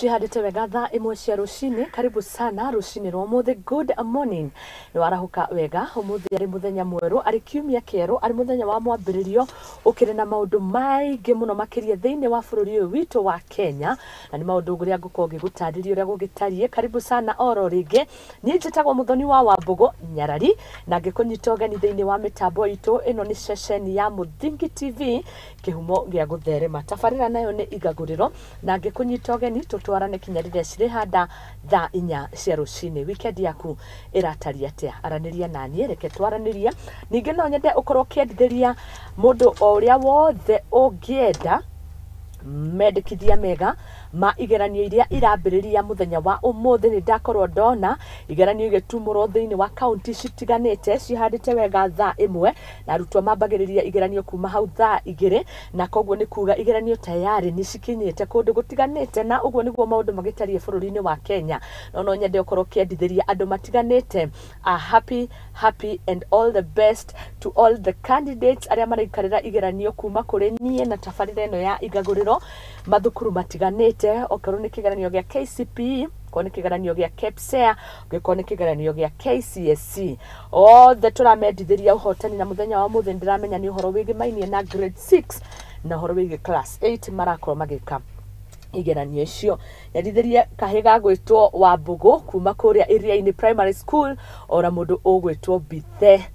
Cihandĩte wega thaa 1 cia rũcinĩ. Karibu sana rũcinĩ rwa ũmũthĩ. Good morning. Nĩ warahũka wega. Ũmũthĩ arĩ mũthenya mwerũ, arĩ kiumia kĩerũ, arĩ mũthenya wa mwambĩrĩrio ũkĩrĩ na maũndũ maingĩ mũno makĩria thĩinĩ wa bũrũri ũyũ witũ wa Kenya, na nĩ maũndũ ũrĩa ngũkorwo ngĩgũtarĩria ũrĩa gũgĩtariĩ. Karibu sana oro rĩngĩ. Niĩ njĩtagwo Mũthoni wa Wambũgũ Nyarari, na ngĩkũnyita ũgeni thĩinĩ wa mĩtambo itũ. Ĩno nĩ ceceni ya Mũthingi TV, kĩhumo gĩa gũtherema. Tabarĩra nayo nĩ Igagũrĩro, na ngĩkũnyita ũgeni tũtwarane kinya rĩrĩa cirĩhanda thaa 4 cia rũcinĩ. Weekend yaku ĩratariĩ atĩa? Aranĩria naniĩ, reke twaranĩrie. Ningĩ no nyende ũkorwo ũkĩendithĩria mũndũ o ũrĩa wothe ũngĩenda mendekithia mega ma igeranio iria irambĩrĩria mũthenya wa ũmũthĩ. Nĩ ndakorwo ndona igeranio igĩtumũrwo thĩinĩ wa kaunti citiganĩte cihandĩte wega thaa 1, na arutwo mambagĩrĩria igeranio kuma hau thaa 2, na koguo nĩ kuga igeranio tayari nĩ cikinyĩte kũndũ gũtiganĩte, na ũguo nĩguo maũndũ magĩtariĩ bũrũri-inĩ wa Kenya. No no nyende ũkorwo ũkĩendithĩria andũ matiganĩte a happy happy and all the best to all the candidates arĩa maraikarĩra igeranio kuma kũrĩ niĩ na tabarĩra ĩno ya Igagũrĩro mathukuru matiganĩte, okorwo nĩ kĩgeranio gĩa KCPE, okorwo nĩ kĩgeranio gĩa KPSEA, okorwo nĩ kĩgeranio gĩa KCSE, othe tũramendithĩria ũhotani. Na mũthenya wa ũmũthĩ ndĩramenya nĩ ũhoro wĩgĩmainie na grade 6 na ũhoro wĩgiĩ class 8 marakorwo magĩka igeranio icio. Nyendithĩrie kahĩ gagwĩtwo Wambũgũ kuma kũrĩa Iriainĩ Primary School, ona mũndũ ũgwĩtwo Mbithe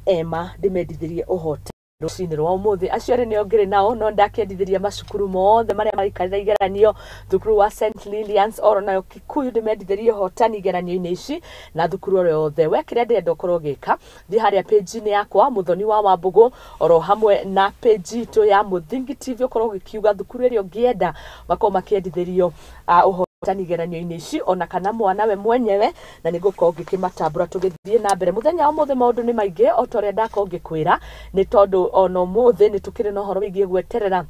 Emma, ndĩmendithĩrie ũhotani rũcinĩ rwa ũmũthĩ. Acio erĩ nĩo ngĩrĩ nao, no ndakĩendithĩria macukuru mothe marĩa maraikarĩra igeranio, thukuru wa St Lilians oro nayo Kikuyu, ndĩmendithĩrie ũhotani igeranio-inĩ ici na thukuru oro yothe. We kĩrĩa ndĩrenda ũkorwo ũgĩka, thiĩ harĩa page-inĩ yakwa Mũthoni wa Wambũgũ oro hamwe na page itũ ya Mũthingi TV, ũkorwo ũgĩkiuga thukuru ĩrĩa ũngĩenda makorwo makĩendithĩrio ũhotani igeranio-inĩ ici, ona kana mwana we mwenyewe, na nĩ ngũkorwo ngĩkĩmatambũra tũgĩthiĩ na mbere. Mũthenya wa ũmũthĩ maũndũ nĩ maingĩ o ta ũrĩa ndakorwo ngĩkwĩra, nĩ tondũ ona ũmũthĩ nĩ tũkĩrĩ na ũhoro wĩgiĩ gweterera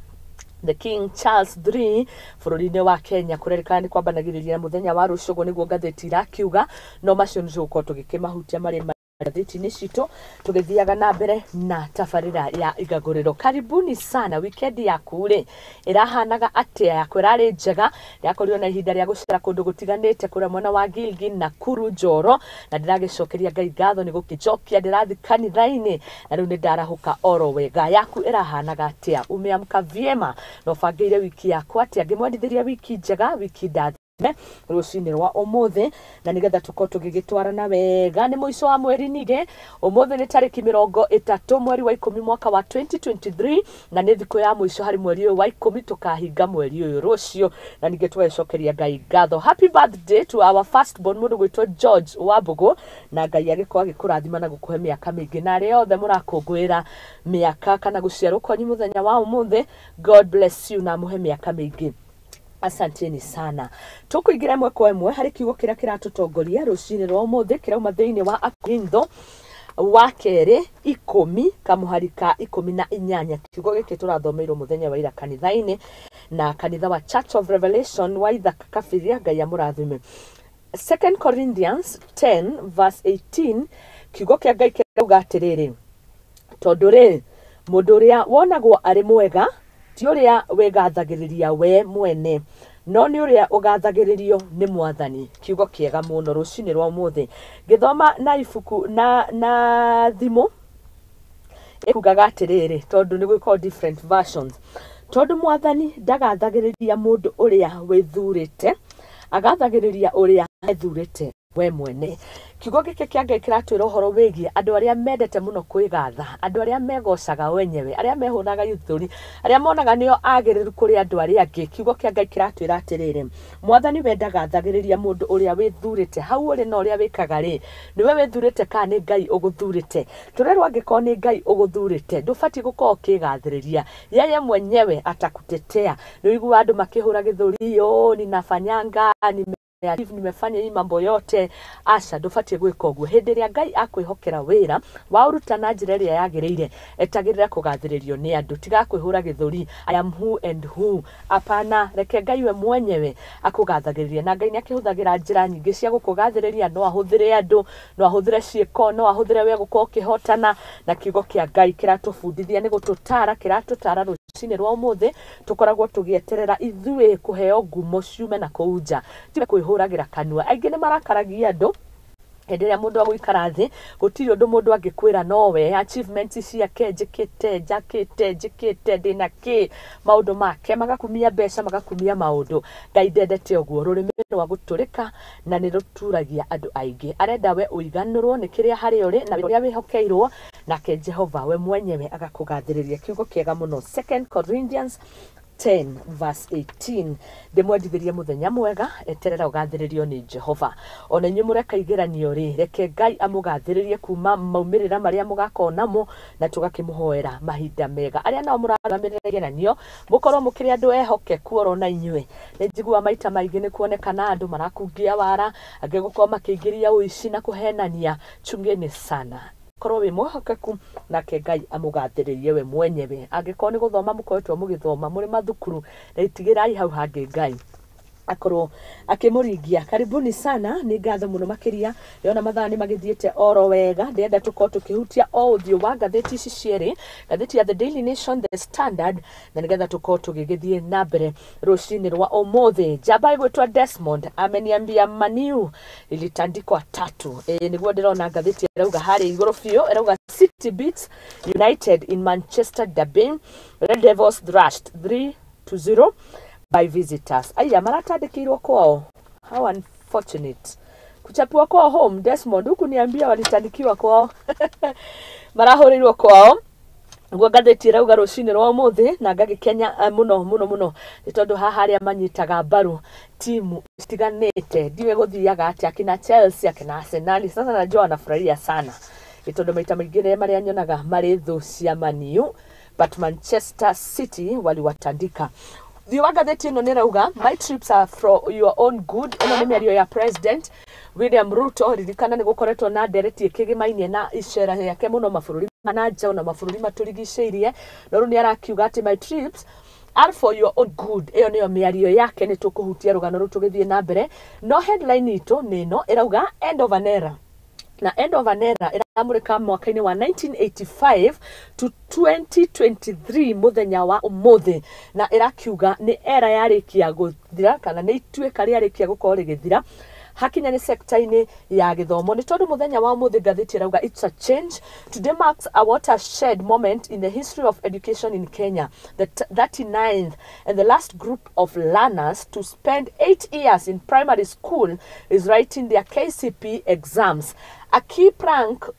The King Charles III bũrũri-inĩ wa Kenya. Kũrerĩkana nĩ kwambanagĩrĩria mũthenya wa rũciũ, ũguo nĩguo ngathĩti irakiuga, no macio nĩ tũgũkorwo tũgĩkĩmahutia marĩ ngathĩti-inĩ citũ tũgĩthiaga na mbere na tabarĩra ya Igagũrĩro. Karibuni sana. Weekend yaku rĩ ĩrahanaga atĩa? Yaku ĩrarĩ njega? Ndĩrakorirwo na ihinda rĩa gũcera kũndũ gũtiganĩte kũrĩa mwena wa Gilgil, Nakuru, Njoro, na ndĩragĩcokeria Ngai ngatho nĩ gũkĩnjokia ndĩrathiĩ kanitha-inĩ, na rĩu nĩ ndarahũka oro wega. Yaku ĩrahanaga atĩa? Umeamka vyema? Na ũbangĩire wiki yaku atĩa? Ngĩmwendithĩria wiki njega, wiki ndathime rũcinĩ rwa ũmũthĩ, na nĩgetha tũkorwo tũgĩgĩtwarana wega. Nĩ mũico wa mweri, ningĩ ũmũthĩ nĩ tarĩki 30 mweri wa 10 mwaka wa 2023, na nĩ thikũ ya mũico harĩ mweri ũyũ wa 10. Tũkahinga mweri ũyũ rũciũ, na ningĩ tũgagĩcokeria Ngai ngatho. Happy birthday to our first born, mũndũ gwĩtwo George Wambũgũ, na Ngai agĩkorwo agĩkũrathima na gũkũhe mĩaka mĩingĩ. Na arĩa othe mũrakũngũĩra mĩaka kana gũciarwo kwanyu mũthenya wa ũmũthĩ, God bless you na amũhe mĩaka mĩingĩ. Asanteni sana. Tũkũingĩra ĩmwe kwa ĩmwe harĩ kiugo kĩrĩa kĩratũtongoria rũcinĩ rwa ũmũthĩ, kĩrauma thĩinĩ wa Akorintho wa kerĩ 10 kamũhari ka 18. Kiugo gĩkĩ tũrathomeirwo mũthenya wa ira kanitha-inĩ na kanitha wa Church of Revelation wa Ithaka Kabiria. Ngai amũrathime. 2 Corinthians 10 verse 18, kiugo kĩa Ngai kĩrauga atĩrĩrĩ, tondũ rĩ mũndũ ũrĩa wonagwo arĩ mwega ti ũrĩa wĩgathagĩrĩria we mwene, no nĩ ũrĩa ũgathagĩrĩrio nĩ Mwathani. Kiugo kĩega mũno rũcinĩ rwa ũmũthĩ. Ngĩthoma na ibuku na thimũ ĩkugaga atĩrĩrĩ, tondũ nĩ gũkorwo different versions, tondũ Mwathani ndagathagĩrĩria mũndũ ũrĩa wĩthurĩte, agathagĩrĩria ũrĩa ethurĩte we mwene. Kiugo gĩkĩ kĩa Ngai kĩratwĩra ũhoro wĩgiĩ andũ arĩa mendete mũno kwĩgatha, andũ arĩa megocaga wenyewe, arĩa mehũraga gĩthũri, arĩa monaga nĩo agĩrĩru kũrĩ andũ arĩa angĩ. Kiugo kĩa Ngai kĩratwĩra atĩrĩrĩ, Mwathani we ndagathagĩrĩria mũndũ ũrĩa wĩthurĩte. Hau ũrĩ na ũrĩa wĩkaga rĩ, nĩwe wĩthurĩte kana nĩ Ngai ũgũthurĩte? Tũrerwo angĩkorwo nĩ Ngai ũgũthurĩte, ndũbatiĩ gũkorwo ũkĩgathĩrĩria, yeye mwenyewe atakutetea. Nĩ ũiguaga andũ makĩhũra gĩthũri, "Oh, ninafanyanga nimefanya hii mambo yote." Aca, ndũbatiĩ gwĩka ũguo. Hĩndĩ ĩrĩa Ngai akwĩhokera wĩra waũruta na njĩra ĩrĩa yagĩrĩire, etagĩrĩra kũgathĩrĩrio nĩ andũ, tiga kwĩhũra gĩthũri, "I am who and who." Apana, reke Ngai we mwenyewe akũgathagĩrĩria, na Ngai nĩ akĩhũthagĩra njĩra nyingĩ cia gũkũgathĩrĩria. No ahũthĩre andũ, no ahũthĩre ciĩko, no ahũthĩre we gũkorwo ũkĩhotana. Na kiugo kĩa Ngai kĩratũbundithia, nĩ gũtũtara kĩratũtara. Rũcinĩ rwa ũmũthĩ tũkoragwo tũgĩeterera ithuĩ kũheo ngumo ciume na kũu nja, tiwe kwĩhũragĩra kanua. Aingĩ nĩ marakaragia andũ hĩndĩ ĩrĩa mũndũ agũikara thĩ, gũtirĩ ũndũ mũndũ angĩkwĩra nowe achievement ciake, njĩkĩte, njakĩte, njĩkĩte, ndĩna kĩ, maũndũ make, magakumia mbeca, magakumia maũndũ. Ngai ndendete ũguo. Rũrĩmĩ rwa gũtũrĩka na nĩ rũturagia andũ aingĩ. Arenda we ũiganĩrwo nĩ kĩrĩa harĩa ũrĩ na ũrĩa wĩhokeirwo, nake Jehova we mwenyewe agakũgathĩrĩria. Kiugo kĩega mũno, 2 Corinthians 10 verse 18. Ndĩmwendithĩrie mũthenya mwega, eterera ũgathĩrĩrio nĩ Jehova. Ona inyuĩ mũreka igeranio rĩ, reke Ngai amũgathĩrĩrie kuma maumĩrĩra marĩa mũgakorwo namo, na tũgakĩmũhoera mahinda mega. Arĩa nao mũrarũgamĩrĩra igeranio, mũkorwo mũkĩrĩ andũ ehokeku oro na inyuĩ. Nĩ njiguaga maita maingĩ nĩ kuonekana andũ marakungia wara, angĩ gũkorwo makĩingĩria ũici na kũhenania. Chungeni sana, korwo wĩ mwĩhokeku nake Ngai amũgathĩrĩrie we mwenyewe. Angĩkorwo nĩ gũthoma mũkoretwo mũgĩthoma mũrĩ mathukuru, na itigĩrai hau hangĩ Ngai akorwo akĩmũringia. Karibuni sana, nĩ ngatho mũno makĩria. Ndĩrona mathaa nĩ magĩthiĩte oro wega, ndĩrenda tũkorwo tũkĩhutia o ũthiũ wa ngathĩti ici cierĩ, ngathĩti ya The Daily Nation, The Standard, na nĩgetha tũkorwo tũgĩgĩthiĩ na mbere rũcinĩ rwa ũmũthĩ. Njamba ĩgwĩtwo Desmond ameniambia Maniu ilitandikwa 3. Nĩguo ndĩrona ngathĩti ĩrauga harĩa igũrũ biũ, ĩrauga City beats United in Manchester derby, Red Devils thrashed 3-0 by visitors. Aya maratandĩkĩirwo kwao. How unfortunate. Kuchapiwa kwao home. Desmond huku niambia walitandikiwa kwao. Marahũrĩirwo kwao. Nguo ngathĩti ĩrauga rũcinĩ rwa ũmũthĩ, na ngagĩkenya mũno mũno mũno nĩ tondũ haha arĩa manyitaga mbaru timu citiganĩte, ndiũĩ gũthiaga atĩa, akina Chelsea, akina Arsenal, sasa najua wanafurahia sana nĩ tondũ maita maingĩ rĩrĩa marĩa nyonaga marĩ thũ cia Man U, but Manchester City waliwatandika. Thiũ wa ngathĩti ĩno nĩ ĩrauga my trips are for your own good. Ĩno nĩ mĩario ya President William Ruto. Ririkana nĩ gũkoretwo na ndereti ĩkĩgĩmainie na icera rĩake mũno mabũrũri ma na nja ona mabũrũri matũrigicĩirie, no rĩu nĩ arakiuga atĩ my trips are for your own good. Ĩyo nĩyo mĩario yake, nĩ tũkũhutia rũgano rũu tũgĩthiĩ na mbere. No headline itũ nĩ ĩno ĩrauga end of an era, na end of an era ĩramũrĩka mwaka-inĩ wa 1985 to 2023 mũthenya wa ũmũthĩ, na ĩrakiuga nĩ era yarĩkia gũthira kana nĩ ituĩka rĩarĩkia gũkorwo rĩgĩthira hakinya nĩ sekta-inĩ ya gĩthomo, nĩ tondũ mũthenya wa ũmũthĩ ngathĩti ĩrauga it's a change. Today marks a watershed moment in the history of education in Kenya, the 39th and the last group of learners to spend 8 years in primary school is writing their KCPE exams, a key plank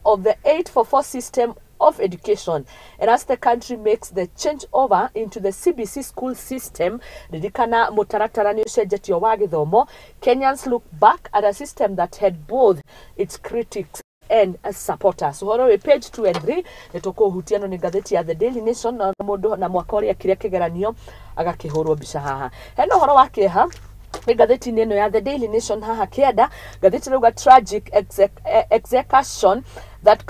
of the 844 system of education. And as the country makes the change over into the CBC school system, ririkana mũtaratara nĩ ũcenjetio wa gĩthomo, Kenyans look back at a system that had both its critics and supporters. Ũhoro wĩ page 2 and 3 nĩ tũkũhutia no nĩ ngathĩti ya The Daily Nation, na mũndũ na mwaka ũrĩa ekire kĩgeranio agakĩhũrwo mbica haha. Hena ũhoro wa kĩeha nĩ ngathĩti-inĩ ĩno ya The Daily Nation haha kĩanda, ngathĩti ĩrauga tragic execution that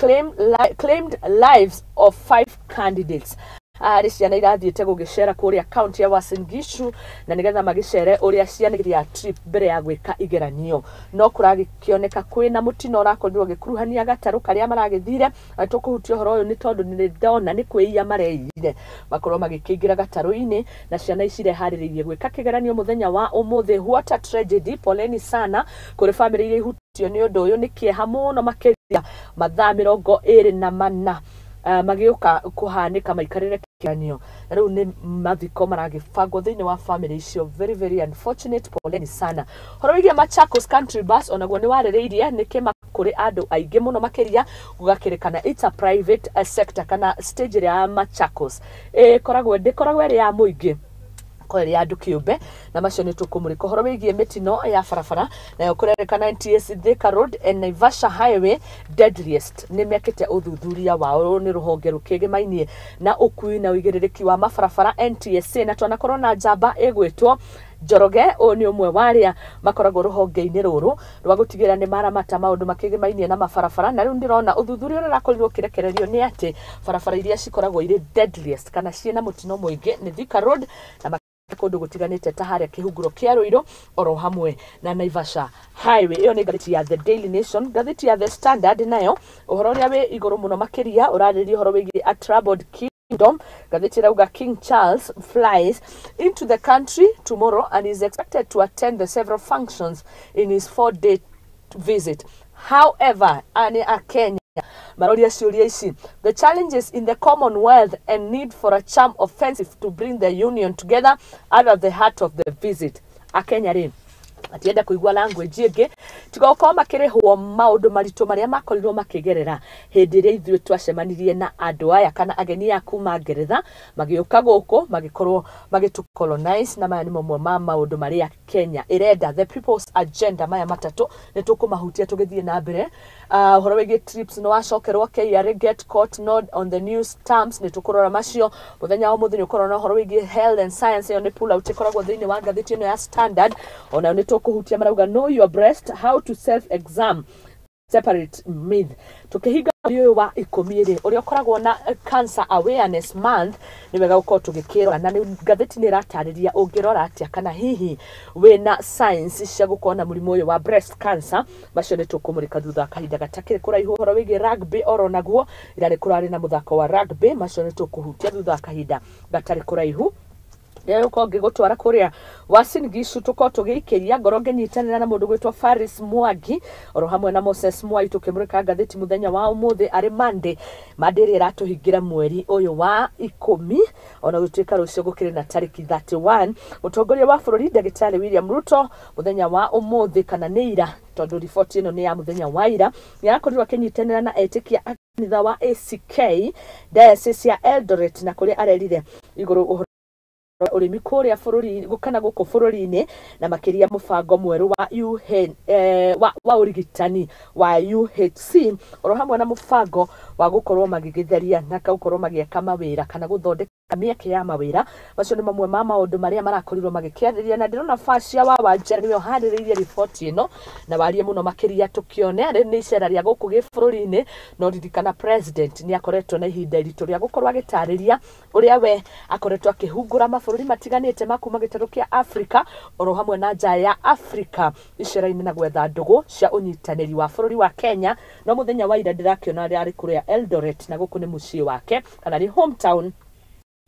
claimed lives of 5 candidates. Arĩ ciana irathiĩte gũgĩcera kũrĩa kaunti ya Uasin Gishu, na nĩgetha magĩcere ũrĩa ciana iria trip mbere ya gwĩka igeranio, no kũragĩkĩoneka kwĩna mũtino ũrakorirwo ũgĩkuruhania gatarũ karĩa maragĩthire. Na tũkũhutia ũhoro ũyũ nĩ tondũ nĩ ndona nĩ kwĩiya mareiyire makorwo magĩkĩingĩra gatarũ-inĩ, na ciana ici ireharĩrĩirie gwĩka kĩgeranio mũthenya wa ũmũthĩ. What a tragedy, poleni sana kũrĩ bamĩrĩ iria ihutĩtio nĩ ũndũ ũyũ, nĩ kĩeha mũno makĩria mathaa 24 magĩũka kũhanĩka maikarĩre kĩgeranio, na rĩu nĩ mathiko maragĩbangwo thĩinĩ wa family icio. Very very unfortunate, poleni sana. Ũhoro wĩgiĩ Machakos Country Bus onaguo nĩ warĩrĩirie nĩ kĩma kũrĩ andũ aingĩ mũno makĩria, gũgakĩrĩkana it's a private sector kana stage ĩrĩa ya Machakos ĩkoragwo ndĩkoragwo ĩrĩ ya mũingĩ, ĩkoragwo ĩrĩ ya andũ kĩũmbe, na macio nĩ tũkũmũrĩka. Ũhoro wĩgiĩ mĩtino ya barabara nayo kũrerĩkana NTSA Thika Road and Naivasha Highway deadliest, nĩ mekĩte ũthuthuria wao nĩ rũhonge rũkĩgĩmainie na ũkui na ũigĩrĩrĩki wa mabarabara NTSA, na twanakorwo na njamba ĩgwĩtwo Njoroge. Ũyũ nĩ ũmwe wa arĩa makoragwo rũhonge-inĩ rũrũ rwa gũtigĩrĩra nĩ maramata maũndũ makĩgĩmainie na mabarabara, na rĩu ndĩrona ũthuthuria ũrĩa ũrakorirwo ũkĩrekererio nĩ atĩ barabara iria cikoragwo irĩ deadliest kana ciĩna mũtino mũingĩ nĩ Thika Road na kũndũ gũtiganĩte ta harĩa kĩhunguro kĩa Ruiru oro hamwe na Naivasha Highway. Ĩyo nĩ ngathĩti ya The Daily Nation. Ngathĩti ya The Standard nayo ũhoro ũrĩa wĩ igũrũ mũno makĩria ũrarĩrĩria ũhoro wĩgiĩ a troubled kid Kingdom. Ngathĩti ĩrauga King Charles flies into the country tomorrow and is expected to attend the several functions in his 4-day visit. However, ane a Kenya maroria ciũria ici: the challenges in the Commonwealth and need for a charm offensive to bring the union together are at the heart of the visit. Akenya rĩ matienda kũigua language ĩngĩ tiga gũkorwo makĩrĩhwo maũndũ maritũ marĩa makorirwo makĩgerera hĩndĩ ĩrĩa ithuĩ twacemanirie na andũ aya kana ageni a kuma Ngeretha magĩũka gũkũ magĩkorwo magĩtũ colonize, na maya nĩ mamwe ma maũndũ marĩa Kenya ĩrenda, the people's agenda. Maya matatũ nĩ tũkũmahutia tũgĩthiĩ na mbere. Ũhoro wĩgiĩ trips nĩ wacokerwo, KRA get caught not on the new stamps, nĩ tũkũrora macio mũthenya wa ũmũthĩ. Nĩ ũkorwo na ũhoro wĩgiĩ health and science, ĩyo nĩ pull out ĩkoragwo thĩinĩ wa ngathĩti ĩno ya Standard, onayo nĩ tũkũhutia. Marauga know your breast, how to self exam, separate myth. Tukihinga mweri ũyũ wa 10 rĩ, ũrĩa ũkoragwo na Cancer Awareness Month, nĩ wega gũkorwo tũgĩkĩrora, na nĩ ngathĩti nĩ ĩratarĩria ũngĩrora atĩa kana hihi wĩna signs cia gũkorwo na mũrimũ ũyũ wa breast cancer. Macio nĩ tũkũmũrĩka thutha wa kahinda gatakĩrĩ kũraihu. Ũhoro wĩgiĩ rugby oro naguo, ira nĩ kũrarĩ na mũthako wa rugby, macio nĩ tũkũhutia thutha wa kahinda gatarĩ kũraihu. Rĩrĩa ngĩgũtwara kũrĩa Uasin Gishu, tũkorwo tũgĩikĩria ngoro ngĩnyitanĩra na mũndũ gwĩtwo Faris Mwangi oro hamwe na Moses Mwai, tũkĩmũrĩka ngathĩti mũthenya wa ũmũthĩ arĩ Monday. Monday ĩrĩa ĩratũhingĩra mweri ũyũ wa 10, ona gũtuĩka rũciũ gũkĩrĩ na tarĩki 31. Mũtongoria wa bũrũri Ndagĩtarĩ William Ruto mũthenya wa ũmũthĩ, kana nĩ ira tondũ riboti ĩno nĩ ya mũthenya wa ira, nĩ arakorirwo akĩnyitanĩra na etĩkia a kanitha wa ACK Diocese ya Eldoret, na kũrĩa arerire igũrũ ũhoro ũrĩmi kũrĩa bũrũri kana gũkũ bũrũri-inĩ, na makĩria mũbango mwerũ wa UN, wa ũrigitani wa UHC, oro hamwe na mũbango wa gũkorwo magĩgĩtheria na gũkorwo magĩaka mawĩra kana gũthondeka mĩeke ya mawĩra. Macio nĩ mamwe ma maũndũ marĩa marakorirwo magĩkĩarĩria, na ndĩrona Bacia wa Wanjera nĩwe ũharĩrĩirie riboti ĩno na warie mũno makĩria tũkĩone rĩ nĩ icera rĩa gũkũ gĩbũrũri-inĩ. No ririkana president nĩ akoretwo na ihinda iritũ rĩa gũkorwo agĩtarĩria ũrĩa we akoretwo akĩhungũra mabũrũri matiganĩte ma kuma gĩtarũ kĩa Afrika oro hamwe na nja ya Afrika icera-inĩ na gwetha ndũgũ cia ũnyitanĩri wa bũrũri wa Kenya. No mũthenya wa ira ndĩrakĩona arĩ kũrĩa Eldoret, na gũkũ nĩ mũciĩ wake kana nĩ hometown,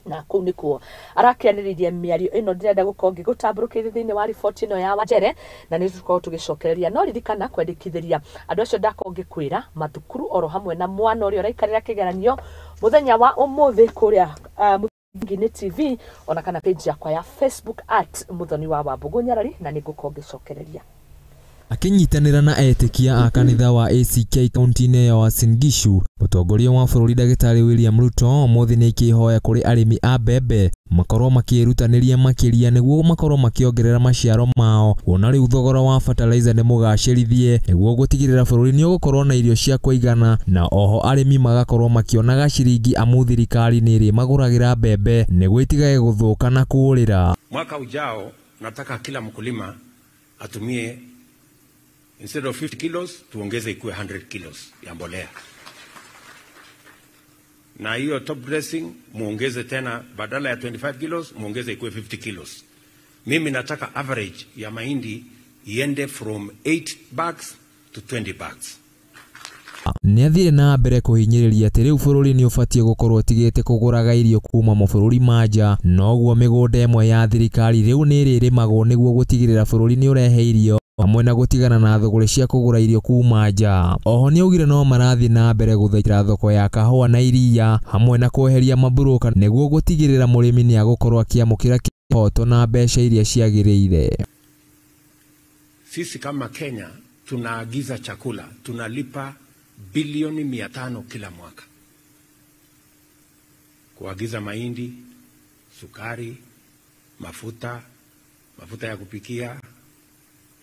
na kũu nĩkuo arakĩanĩrĩria mĩario ĩno. Ndĩrenda gũkorwo ngĩgũtambũrũkĩria thĩinĩ wa riboti ĩno ya Wanjere, na nĩ tũkorwo tũgĩcokereria. No ririkana kwendekithĩria andũ acio ndakorwo ngĩkwĩra mathukuru oro hamwe na mwana ũrĩa ũraikarĩra kĩgeranio mũthenya wa ũmũthĩ kũrĩa Mũthingi-inĩ TV ona kana page yakwa ya Facebook at Muthoni wa Wambũgũ Nyarari, na nĩ ngũkorwo ngĩcokereria. Akĩnyitanĩra na etĩkia a kanitha wa ACK kaunti-inĩ ya Uasin Gishu, mũtongoria wa bũrũri Ndagĩtarĩ William Ruto ũmũthĩ nĩ akĩhoya kũrĩ arĩmi a mbembe makorwo makĩĩrutanĩria makĩria nĩguo makorwo makĩongerera maciaro mao, kuona rĩu thogora wa fertilizer nĩ mũgacĩrithie nĩguo gũtigĩrĩra bũrũri nĩ ũgũkorwo na irio cia kũigana, na oho arĩmi magakorwo makĩonaga ciringi amu thirikari nĩ ĩrĩmagũragĩra mbembe nĩguo itigage gũthũka na kũũrĩra. Mwaka ujao nataka kila mkulima atumie, instead of 50 kilos, tuongeze ikuwe 100 kilos ya mbolea, na hiyo top dressing muongeze tena, badala ya 25 kilos muongeze ikuwe 50 kilos. Mimi nataka average ya mahindi iende from 8 bags to 20 bags. Nĩ athire na mbere kũhinyĩrĩria atĩ rĩu bũrũri nĩ ũbatiĩ gũkorwo ũtigĩte kũgũraga irio kuma mabũrũri ma nja, noguo mĩgũnda ĩmwe ya thirikari rĩu nĩ ĩrĩrĩmagwo nĩguo gũtigĩrĩra bũrũri nĩ ũrehe irio hamwe na gũtigana na thũgũrĩ cia kũgũra irio kuma nja. Oho nĩ augire no marathiĩ na mbere gũthaitĩra thoko ya kahũa na iria hamwe na kweheria maburũka nĩguo gũtigĩrĩra mũrĩmi nĩ agũkorwo akĩamũkĩra kĩhoto na mbeca iria ciagĩrĩire. Sisi kama Kenya tunaagiza chakula, tunalipa bilioni 500 kila mwaka kuagiza mahindi, sukari, mafuta, mafuta ya kupikia,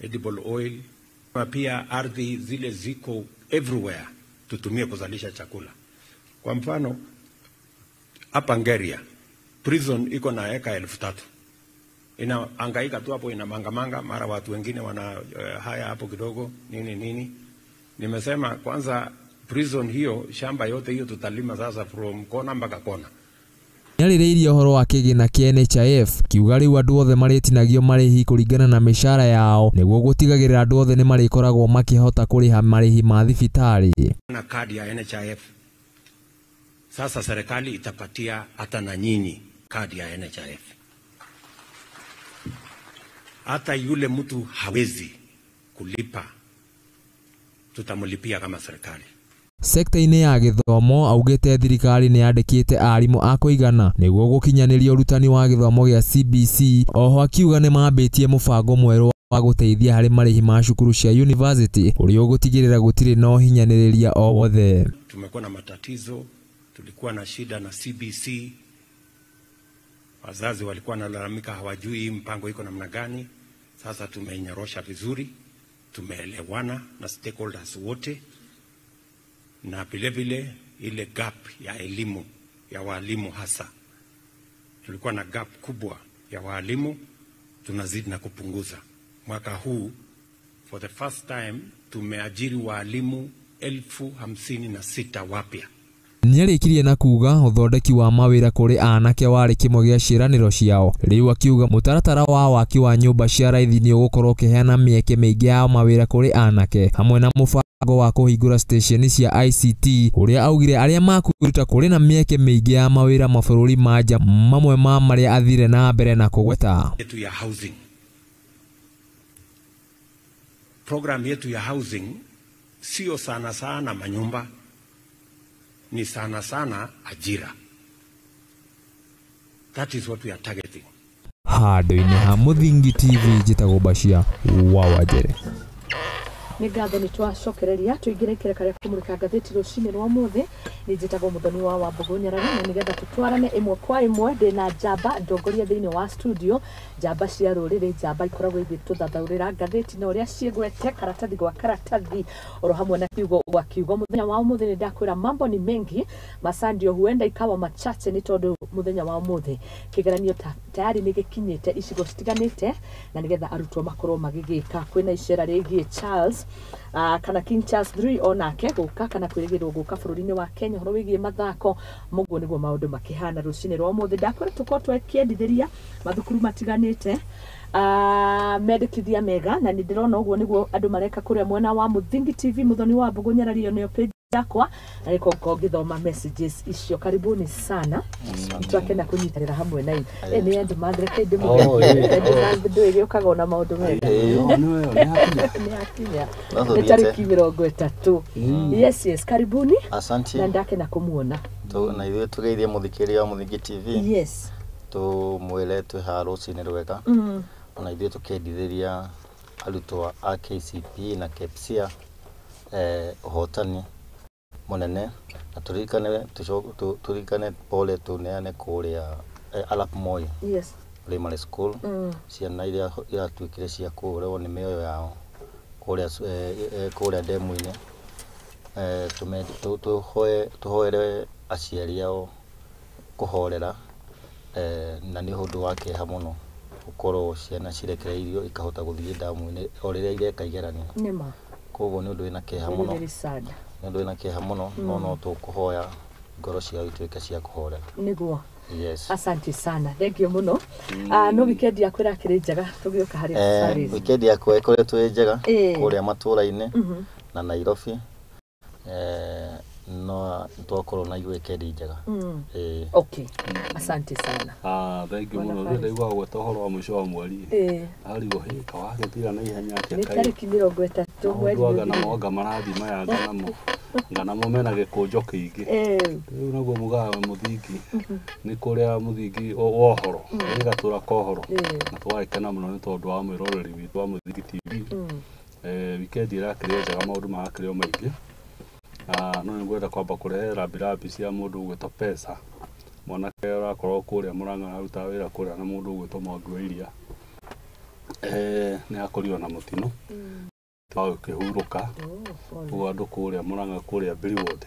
edible oil. Pia ardhi zile ziko everywhere tutumie kuzalisha chakula. Kwa mfano hapa Ngeria prison iko na eka 3000, inahangaika tu hapo, ina mangamanga, mara watu wengine wana haya hapo kidogo nini nini. Nimesema kwanza prison hiyo, shamba yote hiyo tutalima sasa from kona mpaka kona. Nĩarĩrĩirie ũhoro wa kĩgĩna kĩa NHIF kiuga rĩu andũ othe marĩtinagio marĩhi kũringana na mĩcara yao nĩguo gũtigagĩrĩra andũ othe nĩmarĩkoragwo makĩhota kũrĩha marĩhi ma thibitarĩ. Na kadi ya NHIF Sasa serikali itapatia hata na nyinyi kadi ya NHIF. Hata yule mtu hawezi kulipa, tutamlipia kama serikali. Sekta-inĩ ya gĩthomo augĩte thirikari nĩ yandĩkĩte arimũ a kũigana nĩguo gũkinyanĩria ũrutani wa gĩthomo gĩa CBC. Oho akiuga nĩ mambĩtie mũbango mwerũ wa gũteithia harĩ marĩhi ma cukuru cia university ũrĩa ũgũtigĩrĩra gũtirĩ na ũhinyanĩrĩria o wothe. Tumekuwa na matatizo, tulikuwa na shida na CBC. Wazazi walikuwa wanalalamika hawajui mpango iko namna gani. Sasa tumeinyorosha vizuri, tumeelewana na stakeholders wote, na vile vile ile gap ya elimu ya walimu, hasa tulikuwa na gap kubwa ya walimu, tunazidi na kupunguza. Mwaka huu for the first time tumeajiri walimu 56,000 wapya. Nĩarĩkirie na kuga ũthondeki wa mawĩra kũrĩ anake warĩ kĩmwe gĩa ciĩranĩro ciao. Rĩu akiuga mũtaratara wa waki wa nyũmba cia raithi nĩ ũgũkorwo ũkĩheana mĩeke mĩingĩ ya mawĩra kũrĩ anake, hamwe na mũbango wa kũhingũra stesheni cia ICT ũrĩa augire arĩa makwĩruta kũrĩ na mĩeke mĩingĩ ya mawĩra mabũrũri ma nja, mamwe ma marĩa athire na mbere na kũgweta. Yetu ya housing. Program yetu ya housing sio sana sana manyumba, ni sana sana ajira. That is what we are targeting. Handũ-inĩ ha Mũthingi TV, njĩtagwo Bashir wa Wanjere. Nĩ ngatho nĩ twacokereria tũingĩre ikereka rĩa kũmũrĩka ngathĩti rũcinĩ rwa ũmũthĩ. Nĩ njĩtagwo Mũthoni wa Wambũgũ Nyarari, na nĩgetha tũtwarane ĩmwe kwa ĩmwe ndĩna njamba ndongoria thĩinĩ wa studio, njamba cia rũrĩrĩ, njamba ikoragwo igĩtũthathaũrĩra ngathĩti na ũrĩa ciĩgwete karatathi gwa karatathi oro hamwe na kiugo gwa kiugo. Mũthenya wa ũmũthĩ nĩ ndakwĩra mambo ni mengi, masaa ndio huenda ikawa machache nĩ tondũ mũthenya wa ũmũthĩ kĩgeranio tayari nĩ gĩkinyĩte icigo citiganĩte, na nĩgetha arutwo makorwo magĩgĩka. Kwĩna icera rĩgiĩ Charles kana King Charles III onake gũka kana kwĩrĩgĩrĩrwo gũka bũrũri-inĩ wa Kenya ũhoro wĩgiĩ mathako. Mũguo nĩguo maũndũ makĩhana rũcinĩ rwa ũmũthĩ. Ndakwĩra tũkorwo twekĩendithĩria mathukuru matiganĩte mendekithia mega, na nĩ ndĩrona ũguo nĩguo andũ mareka kũrĩa mwena wa Mũthingi TV. Mũthoni wa Mbũgũ Nyarari ĩyo nĩyo page yakwa, na nĩko ngorwo ngĩthoma messages icio. Karibuni sana, twakena kũnyitanĩra hamwe na inyuĩ. Nĩ end month, reke ndĩmũgerie ndũ ĩgĩũkaga ona maũndũ mega nĩ akinya nĩ tarĩki 30. Yes, yes, karibuni. Asante. Na ndakena kũmuona. Na ithuĩ tũgeithie mũthikĩrĩria wa Mũthingi TV. Yes. Tũmwĩre twĩ haha rũcinĩ rwega. Ona ithuĩ tũkendithĩria arutwo a KCPE na KPSEA ũhotani mũnene, na tũririkane pole tũneane kũrĩa Arap Moi. Yes. Primary School. Ciana iria iratuĩkire cia kũũragwo nĩ mĩoyo yao kũrĩa ndemu-inĩ. Tũhoere aciari ao kũhorera, na nĩ ũndũ wa kĩeha mũno gũkorwo ciana cirekereirio ikahota gũthiĩ ndamu-inĩ o rĩrĩa ireka igeranio. Nĩma. Koguo nĩ ũndũ wĩna kĩeha mũno. Very sad. Nĩ ũndũ wĩna kĩeha mũno, no no tũkũhoya ngoro ciao ituĩke cia kũhorera. Nĩguo. Yes. Asante sana. Thank you mũno. No weekend yaku ĩrakĩrĩ njega tũgĩũka harĩ Paris. Weekend yakwa ĩkoretwo ĩ njega kũrĩa matũra-inĩ na Nairobi. No twakorwo na weekend njega. Okay. Asante sana. Thank you mũno. Rĩu ndaigua gweta ũhoro wa mũico wa mweri. Arigwo hĩ kawagĩthira na ihenya atĩa Nĩ tarĩki 30 mweri. Andũ namo anga marathi maya nganamo mena gĩkũnjo kĩingĩ. Rĩu naguo mugaga Mũthingi nĩ kũrĩa Mũthingi wa ũhoro gĩgatũra kohoro, na tũgagĩkena mũno nĩ tondũ wa mwĩroreri witũ wa Mũthingi TV. Weekend ĩrakĩrĩ njega, maũndũ marakĩrĩ o maingĩ. No nĩ ngwenda kwamba kũrehe rambirambi cia mũndũ ũgwĩtwo Pesa, mwanake ũrakorwo kũrĩa Mũrang'a ararutaga wĩra kũrĩa na mũndũ ũgwĩtwo Mwangi wa Iria. Nĩ akorirwo na mũtino wa gũkĩhurũka, ũguo andũ kũrĩa Mũrang'a kũrĩa Billboard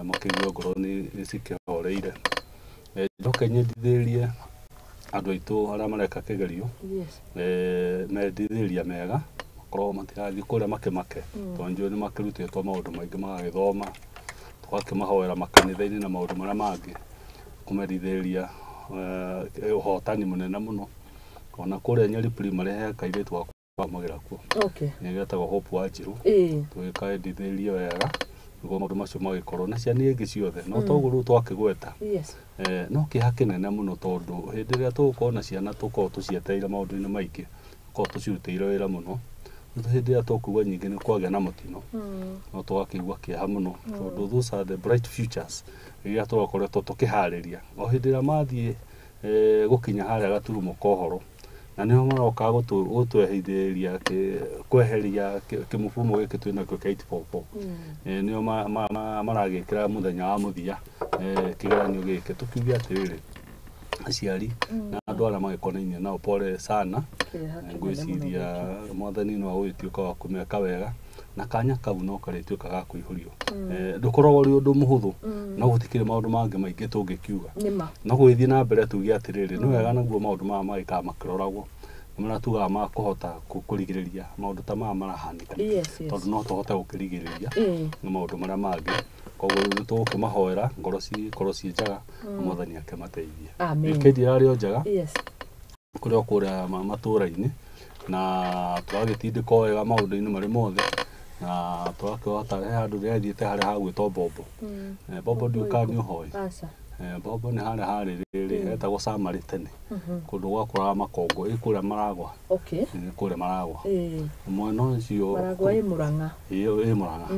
makĩigua ngoro nĩ cikĩhoreire. Njoke nyendithĩrĩrie andũ aitũ arĩa mareka kĩgerio, mendithĩrĩria mega makorwo matirathiĩ kũrĩa makĩmake, tondũ njũĩ nĩ makĩrutĩtwo maũndũ maingĩ magagĩthoma, tũgakĩmahoera makanitha-inĩ na maũndũ marĩa mangĩ, kũmendithĩrĩria ũhotani mũnene mũno. Ona kũrĩa Nyeri Primary he kairĩtu gakwa magira kuo. Okay. Nĩ getagwo Hope Wanjiru. Tũgĩkaendithĩrĩrie wega Nĩguo maũndũ macio magĩkorwo na ciana ingĩ ciothe no toguo rĩu twakĩgweta. Yes. No kĩeha kĩnene mũno tondũ hĩndĩ ĩrĩa tũgũkorwo na ciana tũkorwo tũcietereire maũndũ-inĩ maingĩ, tũkorwo tũcirutĩire wĩra mũno. Hĩndĩ ĩrĩa tũkugua nyingĩ nĩ kwagĩa na mũtino, no tũgakĩigua kĩeha mũno tondũ those are the bright futures iria tũrakoretwo tũkĩharĩria. O hĩndĩ ĩrĩa mathiĩ gũkinya harĩa gaturumo ka ũhoro, na nĩho maroka gũtwehithĩrĩria kweheria kĩmũbumo gĩkĩ twĩnakĩo kĩa 844. Nĩo maragĩkĩra mũthenya wa mũthia kĩgeranio gĩkĩ. Tũkiuge atĩrĩrĩ, aciari na andũ arĩa magĩkonainie nao pole sana. Ngwĩciria mwathani no agũgĩtuĩka wa kũmeka wega na kanya kau no karĩtuĩka ga kũihũrio. Ndũkoragwo ũrĩ ũndũ mũhũthũ, no gũtikĩrĩ maũndũ mangĩ maingĩ tũngĩkiuga. No gũgĩthiĩ na mbere tuge atĩrĩrĩ, nĩ wega naguo maũndũ maya magĩkaga makĩroragwo, nĩ marĩa tugaga ma kũhota kũrigĩrĩria maũndũ ta maya marahanĩka. Tondũ no tũhote gũkĩrigĩrĩria na maũndũ marĩa mangĩ. Koguo rĩu nĩ tũgũkĩmahoera ngoro cikorwo ciĩ njega na mwathani akĩmateithie. Weekend ĩrarĩ o njega kũrĩa o kũrĩa matũra-inĩ, na tũragĩtindĩka o wega maũndũ-inĩ marĩ mothe, na tũgakĩhota he handũ ndĩrathiĩte harĩa hagwĩtwo Bombo. Bombo ndiũĩ kana nĩ ũhoĩ. Bombo nĩ harĩa harĩ rĩrĩ hetagwo Samari tene, kũndũ gwakũraga makongo, ĩ kũrĩa Maragwa. Nĩ kũrĩa Maragwa. Mwena ũcio Maragwa ĩ Mũrang'a. Ĩ Mũrang'a.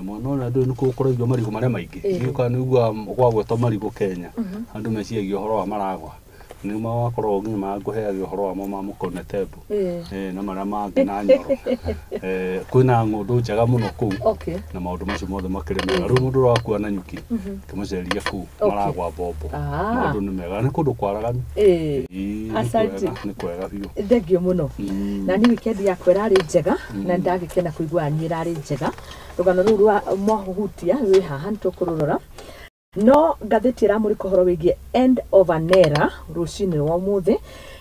Mwena ũrĩa ndũĩ nĩkuo gũkũragio marigũ marĩa maingĩ. Ndiũĩ kana nĩ ũiguaga gwagwetwo marigũ Kenya, andũ meciragia ũhoro wa Maragwa. Nĩ makoragwo nginya mangũheaga ũhoro wamo ma mũkone tembo. Na marĩa mangĩ na nyoro. Kwĩna ng'ũndũ njega mũno kũu. Na maũndũ macio mothe makĩrĩ mega. Rĩu mũndũ ũrakua na nyuki, kĩmũcerie kũu Maragwa Bombo. Maũndũ nĩ mega, nĩ kũndũ kwaraganu. Asante. Nĩ kwega biũ. Thengio mũno. Na ni weekend yakwa ĩrarĩ njega na ndagĩkena kũigua niĩ ĩrarĩ njega. Rũgano rũu rwa mwahutia rwĩ haha nĩ tũkũrũrora. No ngathĩti ĩramũrĩka ũhoro wĩgiĩ end of an era rũcinĩ rwa ũmũthĩ.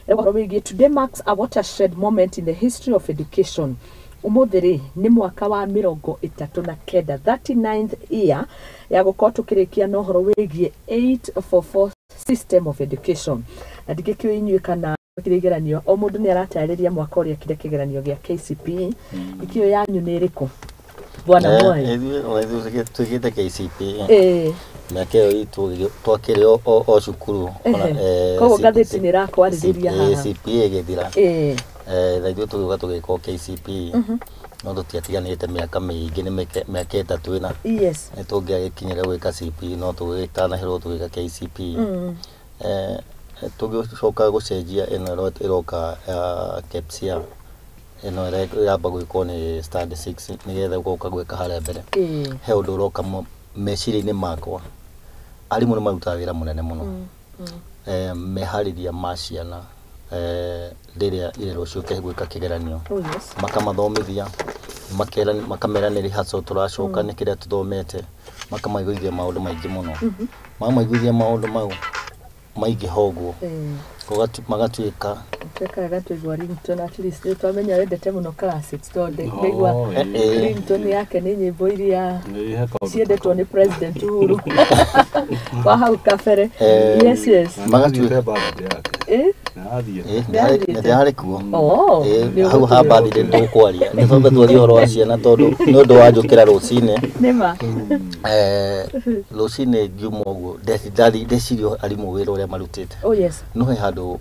Ũhoro wĩgiĩ today marks a watershed moment in the history of education. Ũmũthĩ rĩ nĩ mwaka wa 39, 39th year ya gũkorwo tũkĩrĩkia na ũhoro wĩgiĩ 844 system of education. Na ndingĩkĩũĩ inyuĩ kana kĩrĩ igeranio, o mũndũ nĩ aratarĩria mwaka ũrĩa ekire kĩgeranio gĩa KCPE. Ikĩo yanyu nĩ ĩrĩkũ, bwana Moi? Ithuĩ twĩkĩte KCPE mĩaka ĩyo itũ twakĩrĩ o cukuru. Koguo ngathĩti nĩ ĩrakwarĩrĩria haha. CPA ĩgĩthira, na ithuĩ tũgĩũka tũgĩka KCPE, no tũtiatiganĩte mĩaka mĩingĩ, nĩ mĩaka 3 ĩna. Nĩ tũngĩagĩkinyire gwĩka CPE, no tũgĩtanahĩrwo tũgĩka KCPE. Tũgĩcoka gũcenjia ĩno ĩroka ya KPSEA, ĩno ĩramba gwĩkwo nĩ standard 6 nĩgetha ũgoka gwĩka harĩa mbere. He ũndũ ũroka meciria-inĩ makwa, arimũ nĩ marutaga wĩra mũnene mũno meharĩria ma ciana rĩrĩa irerwo ciũke gwĩka kĩgeranio. Makamathomithia, makamera nĩ rehearsal tũracoka, nĩ kĩrĩa tũthomete, makamaiguithia maũndũ maingĩ mũno. Mamaiguithia maũndũ mau maingĩha ũguo, magatuĩka Twekaga twaigua ringtone, at least nĩ twamenya wendete mũno classics, tondũ ndaigua ringtone yake nĩ nyĩmbo iria ciendetwo nĩ President Uhuru wa hau kabere. Yes. Magatuĩka nĩ kuo hau ha birthday nĩ tũkwaria, nĩ twambe twarie ũhoro wa ciana tondũ nĩ ũndũ wa njũkĩra rũcinĩ. Nĩma. Rũcinĩ ngiuma ũguo ndeciria arimũ wĩra ũrĩa marutĩte. Oh yes. No he handũ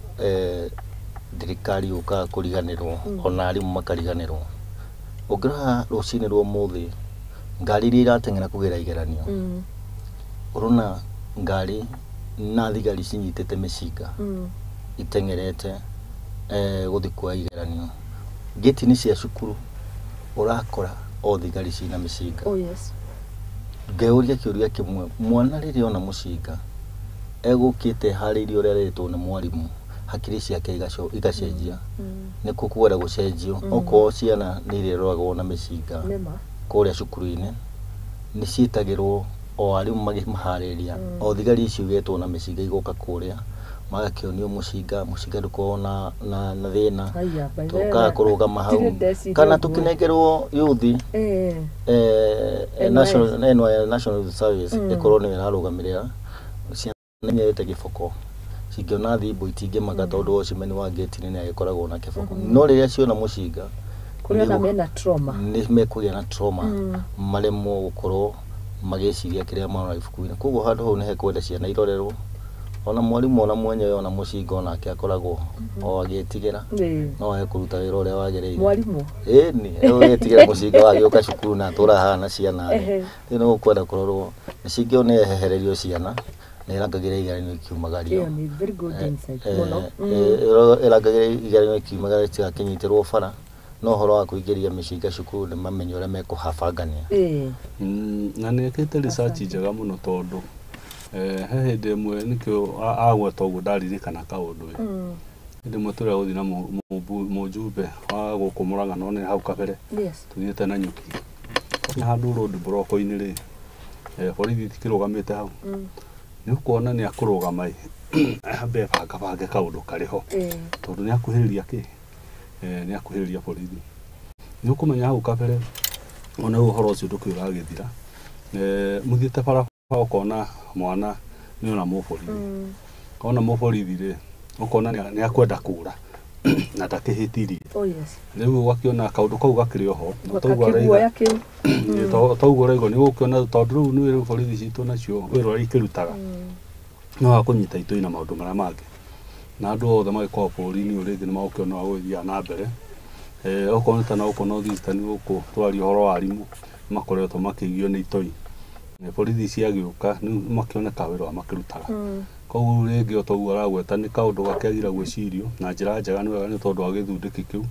thirikari yũkaga kũriganĩrwo, ona arimũ makariganĩrwo. Ũngĩrora rũcinĩ rwa ũmũthĩ, ngari iria irateng'era kũgera igeranio, ũrona ngari na thigari cinyitĩte mĩcinga iteng'erete gũthiĩ kuoya igeranio. Ngĩti-inĩ cia cukuru ũrakora o thigari cina mĩcinga. Oh yes. Ngeyũria kĩũria kĩmwe, mwana rĩrĩa ona mũcinga egũkĩte harĩirie ũrĩa arĩtwo nĩ mwarimũ, hakiri ciake igacenjia. Nĩ kũkwenda gũcenjio okorwo ciana nĩ ireroragwo na mĩcinga kũrĩa cukuru-inĩ, nĩ ciĩtagĩrwo o arimũ makĩmaharĩrĩria, o thigari icio igetwo na mĩcinga igoka kũrĩa magakĩonio mũcinga, mũcinga ndũkoragwo na thĩna, tũkaga kũrũgama hau kana tũkĩnengerwo yuthi National Youth Service ĩkorwo nĩyo ĩrarũgamĩrĩra ciana imenyerete gĩboko, cingĩona thimbo itingĩmaka tondũ watchman wa gate-inĩ nĩ agĩkoragwo na kĩboko, no rĩrĩa ciona mũcinga Kũrĩ ona mena trauma. Nĩ mekũgĩa na trauma, maremwo gũkorwo magĩciria kĩrĩa marona ibuku-inĩ. Koguo handũ hau nĩ hekwenda ciana irorerwo, ona mwarimũ ona mwenyewe ona mũcinga onake akoragwo o agĩtigĩra no age kũruta wĩra ũrĩa wagĩrĩire. Mwarimũ. Ĩni egwĩtigĩra mũcinga wagĩũka cukuru na atũra haha na ciana rĩ, rĩu nĩ gũkwenda kũrorwo mĩcinga ĩyo nĩ yehererio ciana na ĩrangagĩra igeranio ikiumagario. Ĩyo nĩ very good insight mũno. Ĩrangagĩra igeranio ikiumagario itigakĩnyitĩrwo bara, no ũhoro wa kũingĩria mĩcinga cukuru nĩ mamenye ũrĩa mekũhabangania. Na nĩ ekĩte research njega mũno tondũ he hĩndĩ ĩmwe nĩkĩo agweta ũguo ndaririkana kaũndũ ĩ. Hĩndĩ ĩmwe tũrĩa gũthiĩ na mũjumbe wa gũkũ Mũrang'a no nĩ hau kabere tũthiĩte na nyuki na handũ road block-inĩ rĩ, borithi itikĩrũgamĩte hau, nĩ ũkuona nĩ akũrũgama ĩ, ambe bangabange kaũndũ karĩ ho tondũ nĩ akuhĩrĩria kĩ, nĩ akuhĩrĩria borithi. Nĩ ũkũmenya hau kabere ona ũhoro ũcio ndũkĩ ũragĩthira, mũthiĩte barabara ũkona mwana nĩ ona mũborithi, ona mũborithi rĩ ũkona nĩ akwenda kũra na ndakĩhĩtirie. Rĩu ũgakĩona kaũndũ kau gakĩrĩ oho, toguo ũraigua nĩ ũgũkĩona tondũ rĩu nĩ rĩu borithi citũ nacio wĩra ũrĩa ikĩrutaga no wa kũnyita itoi na maũndũ marĩa mangĩ, na andũ othe magĩkorwo bũrũri-inĩ ũyũ rĩngĩ nĩ magũkĩona ũrĩa gũgĩthiaga na mbere. Okorwo nĩ ta na gũkũ North Eastern gũkũ twaria ũhoro wa arimũ makoretwo makĩigio nĩ itoi, borithi ciagĩũka nĩ makĩoneka wĩra ũrĩa makĩrutaga. Koguo rĩngĩ o toguo aragweta nĩ kaũndũ gakĩagĩra gwĩcirio na njĩra njega, nĩ wega nĩ tondũ wa gĩthundĩki kĩu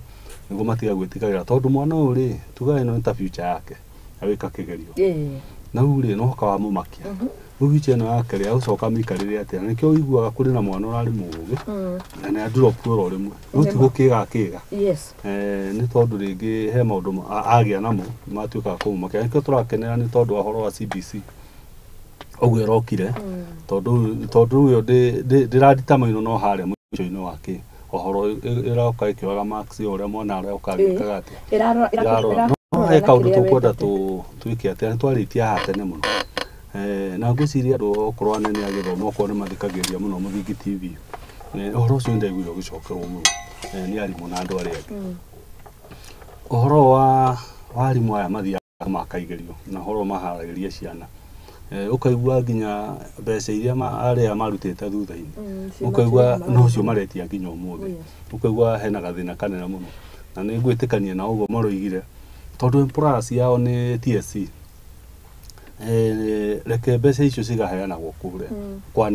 nĩguo matiga gwĩtigagĩra tondũ mwana ũyũ rĩ tugaga ĩno nĩ ta future yake agĩka kĩgerio na rĩu rĩ no kawamũmakia rĩu future ĩno yake rĩ agũcoka amĩikarĩre atĩa, na nĩkĩo ũiguaga kũrĩ na mwana ũrarĩ mũũgĩ na nĩ androp oro rĩmwe rĩu ti gũkĩga kĩga. Nĩ tondũ rĩngĩ he maũndũ agĩa namo matuĩkaga kũmũmakia, nĩkĩo tũrakenera nĩ tondũ wa ũhoro wa CBC ũguo ĩrokire tondũ rĩu ĩyo ndĩranditamainwo no harĩa mũico-inĩ wa kĩ ũhoro ĩroka ĩkĩoyaga marks o ũrĩa mwana aroka agĩkaga atĩa ĩrarora. No he kaũndũ tũkwenda twĩke atĩa, nĩ twarĩtie haha tene mũno, na ngwĩciria andũ okorwo anene a gĩthomo okorwo nĩ mathikagĩrĩria mũno Mũthingi TV, ũhoro ũcio nĩ ndaiguire ũgĩcokerwo mũno nĩ arimũ na andũ arĩa angĩ. Ũhoro wa arimũ aya mathiaga maka igerio na ũhoro maharagĩria ciana, ũkaigua nginya mbeca iria arĩa marutĩte thutha-inĩ ũkaigua no ũcio maretia nginya ũmũthĩ, ũkaigua hena gathĩna kanene mũno, na nĩ ngwĩtĩkania na ũguo maroigire tondũ employers yao nĩ TSC, reke mbeca icio cigaheanagwo kũrĩa kwa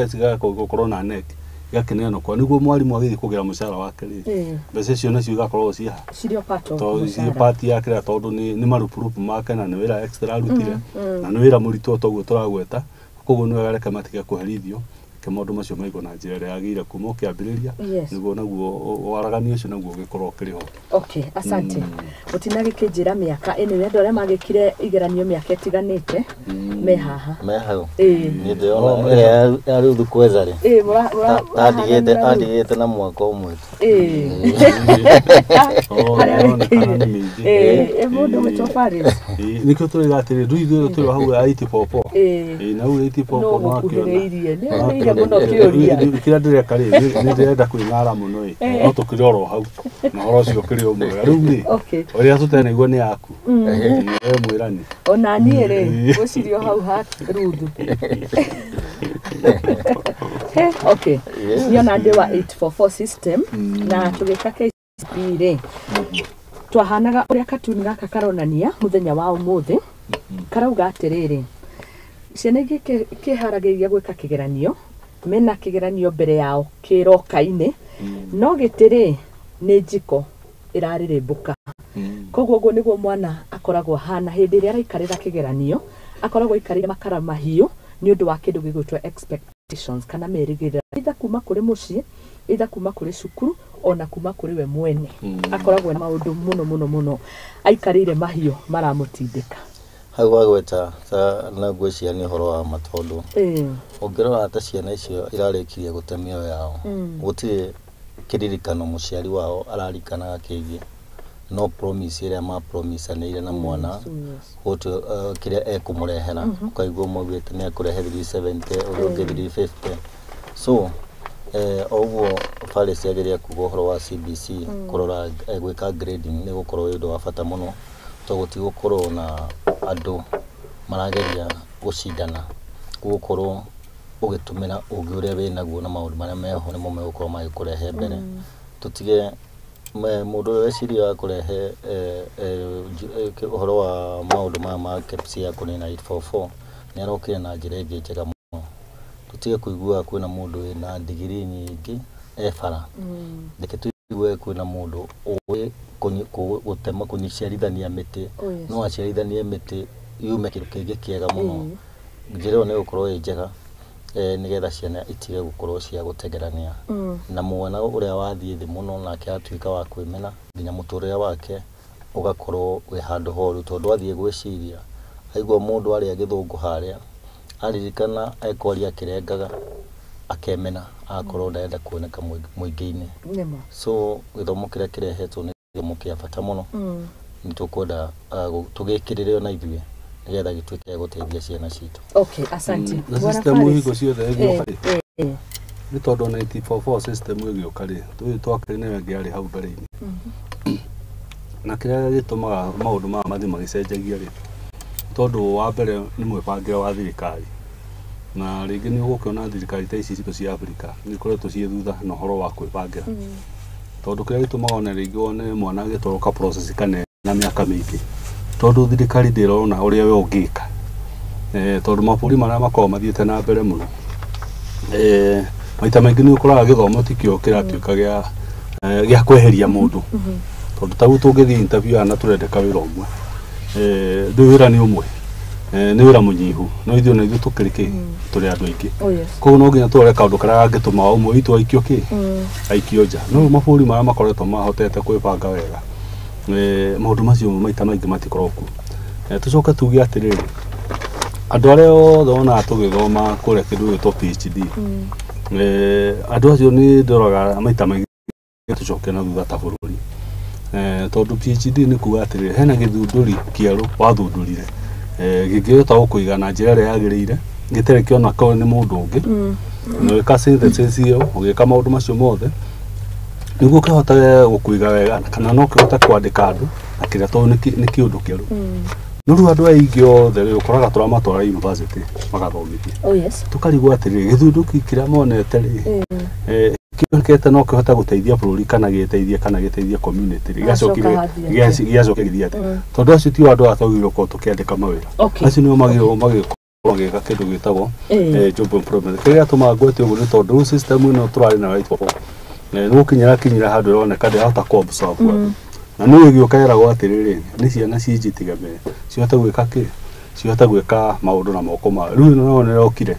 cigakorwo na NEC igakĩneanwo kwa nĩguo mwarimũ agĩthiĩ kũgĩra mũcara wake rĩ, mbeca icio nacio igakorwo ciĩ ha ciĩ part ya kĩrĩa tondũ nĩ marupurupu make na nĩ wĩra extra arutire na nĩ wĩra mũritũ toguo tũragweta, koguo nĩ wega reke matige kũherithio, reke maũndũ macio maigwo na njĩra ĩrĩa yagĩrĩire kuma ũkĩambĩrĩria nĩguo naguo waragania ũcio naguo ũgĩkorwo ũkĩrĩ ho. Okay, asante. Ũtinagĩkĩnjĩra mĩaka ĩno andũ arĩa magĩkire igeranio mĩaka ĩtiganĩte me haha. Me hau. Niĩ ndĩrona ĩrĩa ya Ruthu Kweza rĩ. Andigĩte na mwaka ũmwe tu. Mũndũ gwĩtwo Faris. Nĩkĩo tũrauga atĩrĩ rĩu ithuĩ tũrĩ hau ya 844. Na hau 844 no gũkuhĩrĩirie. Nĩ ũrĩire mũno kĩũria. Kĩrĩa ndĩreka rĩ nĩ ndĩrenda kwĩng'ara mũno ĩ no tũkĩrĩ oro hau na ũhoro ũcio ũkĩrĩ o mwega rĩu rĩ ũrĩa tũtenaigua nĩ yaku we mwĩrani ona niĩ rĩ ngwĩciria o hau ha Ruthu. Okay, niĩ ona ndĩ wa 844 system na tũgĩka KCPE rĩ twahanaga ũrĩa katuni gaka karonania mũthenya wa ũmũthĩ karauga atĩrĩrĩ ciana ingĩ kĩharagĩria gwĩka kĩgeranio mena kĩgeranio mbere yao kĩroka-inĩ no gĩtĩ rĩ nĩ njiko ĩrarĩrĩmbũka, koguo ũguo nĩguo mwana akoragwo ahana hĩndĩ ĩrĩa araikarĩra kĩgeranio, akoragwo aikarĩire makara mahiũ nĩ ũndũ wa kĩndũ gĩgwĩtwo expectations kana merĩgĩrĩra either kuma kũrĩ mũciĩ either kuma kũrĩ cukuru ona kuma kũrĩ we mwene, akoragwo na maũndũ mũno mũno mũno aikarĩire mahiũ maramũtindĩka. Hau wagweta na ngwĩciria nĩ ũhoro wa ma tondũ ũngĩrora ta ciana icio irarĩkirie gũte mĩoyo yao gũtirĩ kĩririkano mũciari wao ararikanaga kĩgiĩ no promise ĩrĩa mapromisanĩire na mwana kĩrĩa ekũmũrehera, ũkaigua ũmwe augĩte nĩ ekũrehe 370 ũrĩa ũngĩ 350, so Oguo Faris yageria kuga ũhoro wa CBC kũrora gwĩka grading nĩ gũkorwo wĩ ũndũ wa bata mũno, tondũ gũtigũkorwo na andũ marageria gũcindana, gũgũkorwo ũgĩtũmĩra ũgĩ ũrĩa wĩnaguo na maũndũ marĩa meho nĩmo megũkorwo magĩkũrehe mbere. Tũtige mũndũ ũrĩa weciria wa kũrehe ũhoro wa maũndũ maya ma KEPSI ya kũnina 844 nĩ arokire na njĩra ĩngĩ njega mũno. Tũtige kũiguaga kwĩna mũndũ wĩna ndigiri nyingĩ e bara. Reke tũigue kwĩna mũndũ ũĩ gũtema kũciarithania mĩtĩ, no aciarithanie mĩtĩ yume kĩndũ kĩngĩ kĩega mũno. Njĩra ĩyo nĩ ĩgũkorwo ĩ njega, nĩgetha ciana itige gũkorwo cia gũtegerania. Na mwana ũrĩa wathiĩ thĩ mũno nake atuĩka wa kwĩmena nginya mũtũrĩre wake ũgakorwo wĩ handũ horu, tondũ athiĩ gwĩciria aigua mũndũ arĩa gĩthũngũ harĩa aririkana ekwaria akĩrengaga akemena agakorwo ndarenda kuoneka mũingĩ-inĩ. So gĩthomo kĩrĩa kĩrehetwo nĩ gĩthomo kĩa bata mũno. Nĩ tũkwenda tũgĩkĩrĩre ona ithuĩ nĩgetha gĩtuĩke gĩa gũteithia ciana citũ. Okay, asante. Na system hingo ciothe ĩgĩũka rĩ, nĩ tondũ 1944 system ĩgĩũka rĩ, tũyũ twakĩrĩ nĩwe ĩngĩ hau mbere-inĩ. Na kĩrĩa gĩtũmaga maũndũ maya mathiĩ magĩcenjagia rĩ, tondũ wa mbere nĩ mwĩbangĩre wa thirikari. Na rĩngĩ nĩ ũgũkĩona thirikari ta ici citũ cia Afrika nĩ ikoretwo ciĩ thutha na ũhoro wa kwĩbangĩra. Tondũ kĩrĩa gĩtũmaga one rĩngĩ wone mwana agĩtwarwo ka process kanene na mĩaka mĩingĩ, tondũ thirikari ndĩrona ũrĩa we ũngĩka. Tondũ mabũrũri marĩa makoragwo mathiĩte na mbere mũno, maita maingĩ nĩ ũkoraga gĩthomo tikĩo kĩratuĩka gĩa kweheria mũndũ. Tondũ ta rĩu tũngĩthiĩ interview na tũrendeka wĩra ũmwe, ndũyũ wĩra nĩ ũmwe, nĩ wĩra mũnyihu, no ithuĩ ona ithuĩ tũkĩrĩ kĩ, tũrĩ andũ aingĩ. Koguo no nginya tũrore kaũndũ karĩa gangĩtũma ũmwe witũ aikio kĩ, aikio nja. No rĩu mabũrũri marĩa makoretwo mahotete kwĩbanga wega, maũndũ macio maita maingĩ matikoragwo kuo. Tũcoke tuge atĩrĩrĩ, andũ arĩa othe wonaga tũgĩthoma kũrĩa kĩndũ gĩgwĩtwo PhD, andũ acio nĩ ndoraga maita maingĩ tũcoke na thutha ta bũrũri. Tondũ PhD nĩ kuga atĩrĩrĩ, hena gĩthundũri kĩerũ wathundũrire, gĩngĩhota gũkũiga na njĩra ĩrĩa yagĩrĩire, gĩtarĩ kĩona korwo nĩ mũndũ ũngĩ, na ũgĩka synthesis ĩyo, ũgĩka maũndũ macio mothe, nĩguo kĩhote gũkũiga wega, kana no kĩhote kwandĩka andũ na kĩrĩa tondũ nĩ kĩũndũ kĩerũ. No rĩu andũ aingĩ othe rĩ, ũkoraga tũramatwara university magathomithia. Tũkarigwo atĩrĩrĩ, gĩthundũki kĩrĩa monete rĩ, kĩonekete no kĩhote gũteithia bũrũri kana gĩteithie community rĩ, gĩacoka gĩthiĩ atĩa? Tondũ acio tio andũ arĩa twagĩrĩirwo gũkorwo tũkĩandĩka mawĩra. Acio nĩo magĩrĩirwo magĩka kĩndũ gĩtagwo job employment. Kĩrĩa gĩatũmaga ngwete ũguo nĩ tondũ rĩu system ĩno tũrarĩ nayo nĩ gũkinyĩra kinyĩra handũ ĩroneka ndĩrahota kũ absorb andũ. Na nĩ ĩgĩũka ĩragwo atĩrĩrĩ, nĩ ciana cinjitigemee, cihote gwĩka kĩ, cihote gwĩka maũndũ na moko mao. Rĩu ĩno nayo nĩyokire,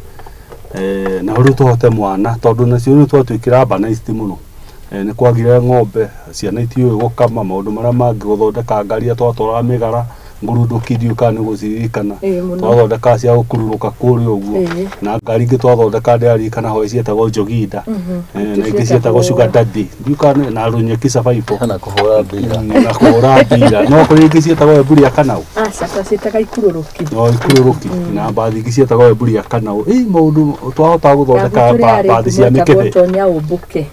na rĩu tũhote mwana, tondũ nacio nĩ twatuĩkire urbanized mũno. Nĩ kwagire ng'ombe, ciana itiũĩ gũkama, maũndũ marĩa mangĩ gũthondeka ngari iria twatwaraga mĩgara, ngurunduki ndiũĩ kana nĩ ũgũciririkana, twathondekaga cia gũkururũka kũrĩa ũguo, na ngari ingĩ twathondekaga ndĩraririkana hwaĩ cietagwo Njoginda, na ingĩ cietagwo Sugar Daddy, ndiũĩ kana na Rũnyeki Survival, na kũhũra mbira, na kũhũra mbira, no kũrĩ ingĩ cietagwo Emburi ya Kanau. Aca twaciĩtaga ikurũrũki. No ikurũrũki, na mbathi ingĩ cietagwo Emburi ya Kanau. Maũndũ twahotaga gũthondeka mbathi cia mĩkebe. Tonya ũmbũke.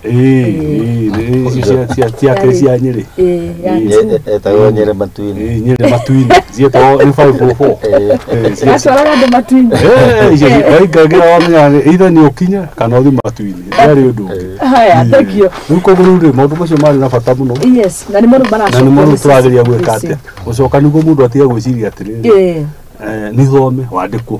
Icio ciakĩrĩ cia Nyĩrĩ. Etagwo Nyĩrĩ Matu-inĩ. Nyĩrĩ Matu-inĩ. Cietagwo nĩ 544. Yatwaraga andũ matu-inĩ. Waingagĩra wamenya either nĩ ũkinye kana ũthiĩ matu-inĩ, ndĩarĩ ũndũ ũngĩ. Haya, thank you. Rĩu koguo rĩu rĩ, maũndũ macio marĩ na bata mũno. Yes, na nĩmo rĩu maracoka. Na nĩmo rĩu tũrageria gwĩka atĩa? Gũcoka nĩguo mũndũ atige gwĩciria atĩrĩrĩ, nĩ thome wandĩkwo,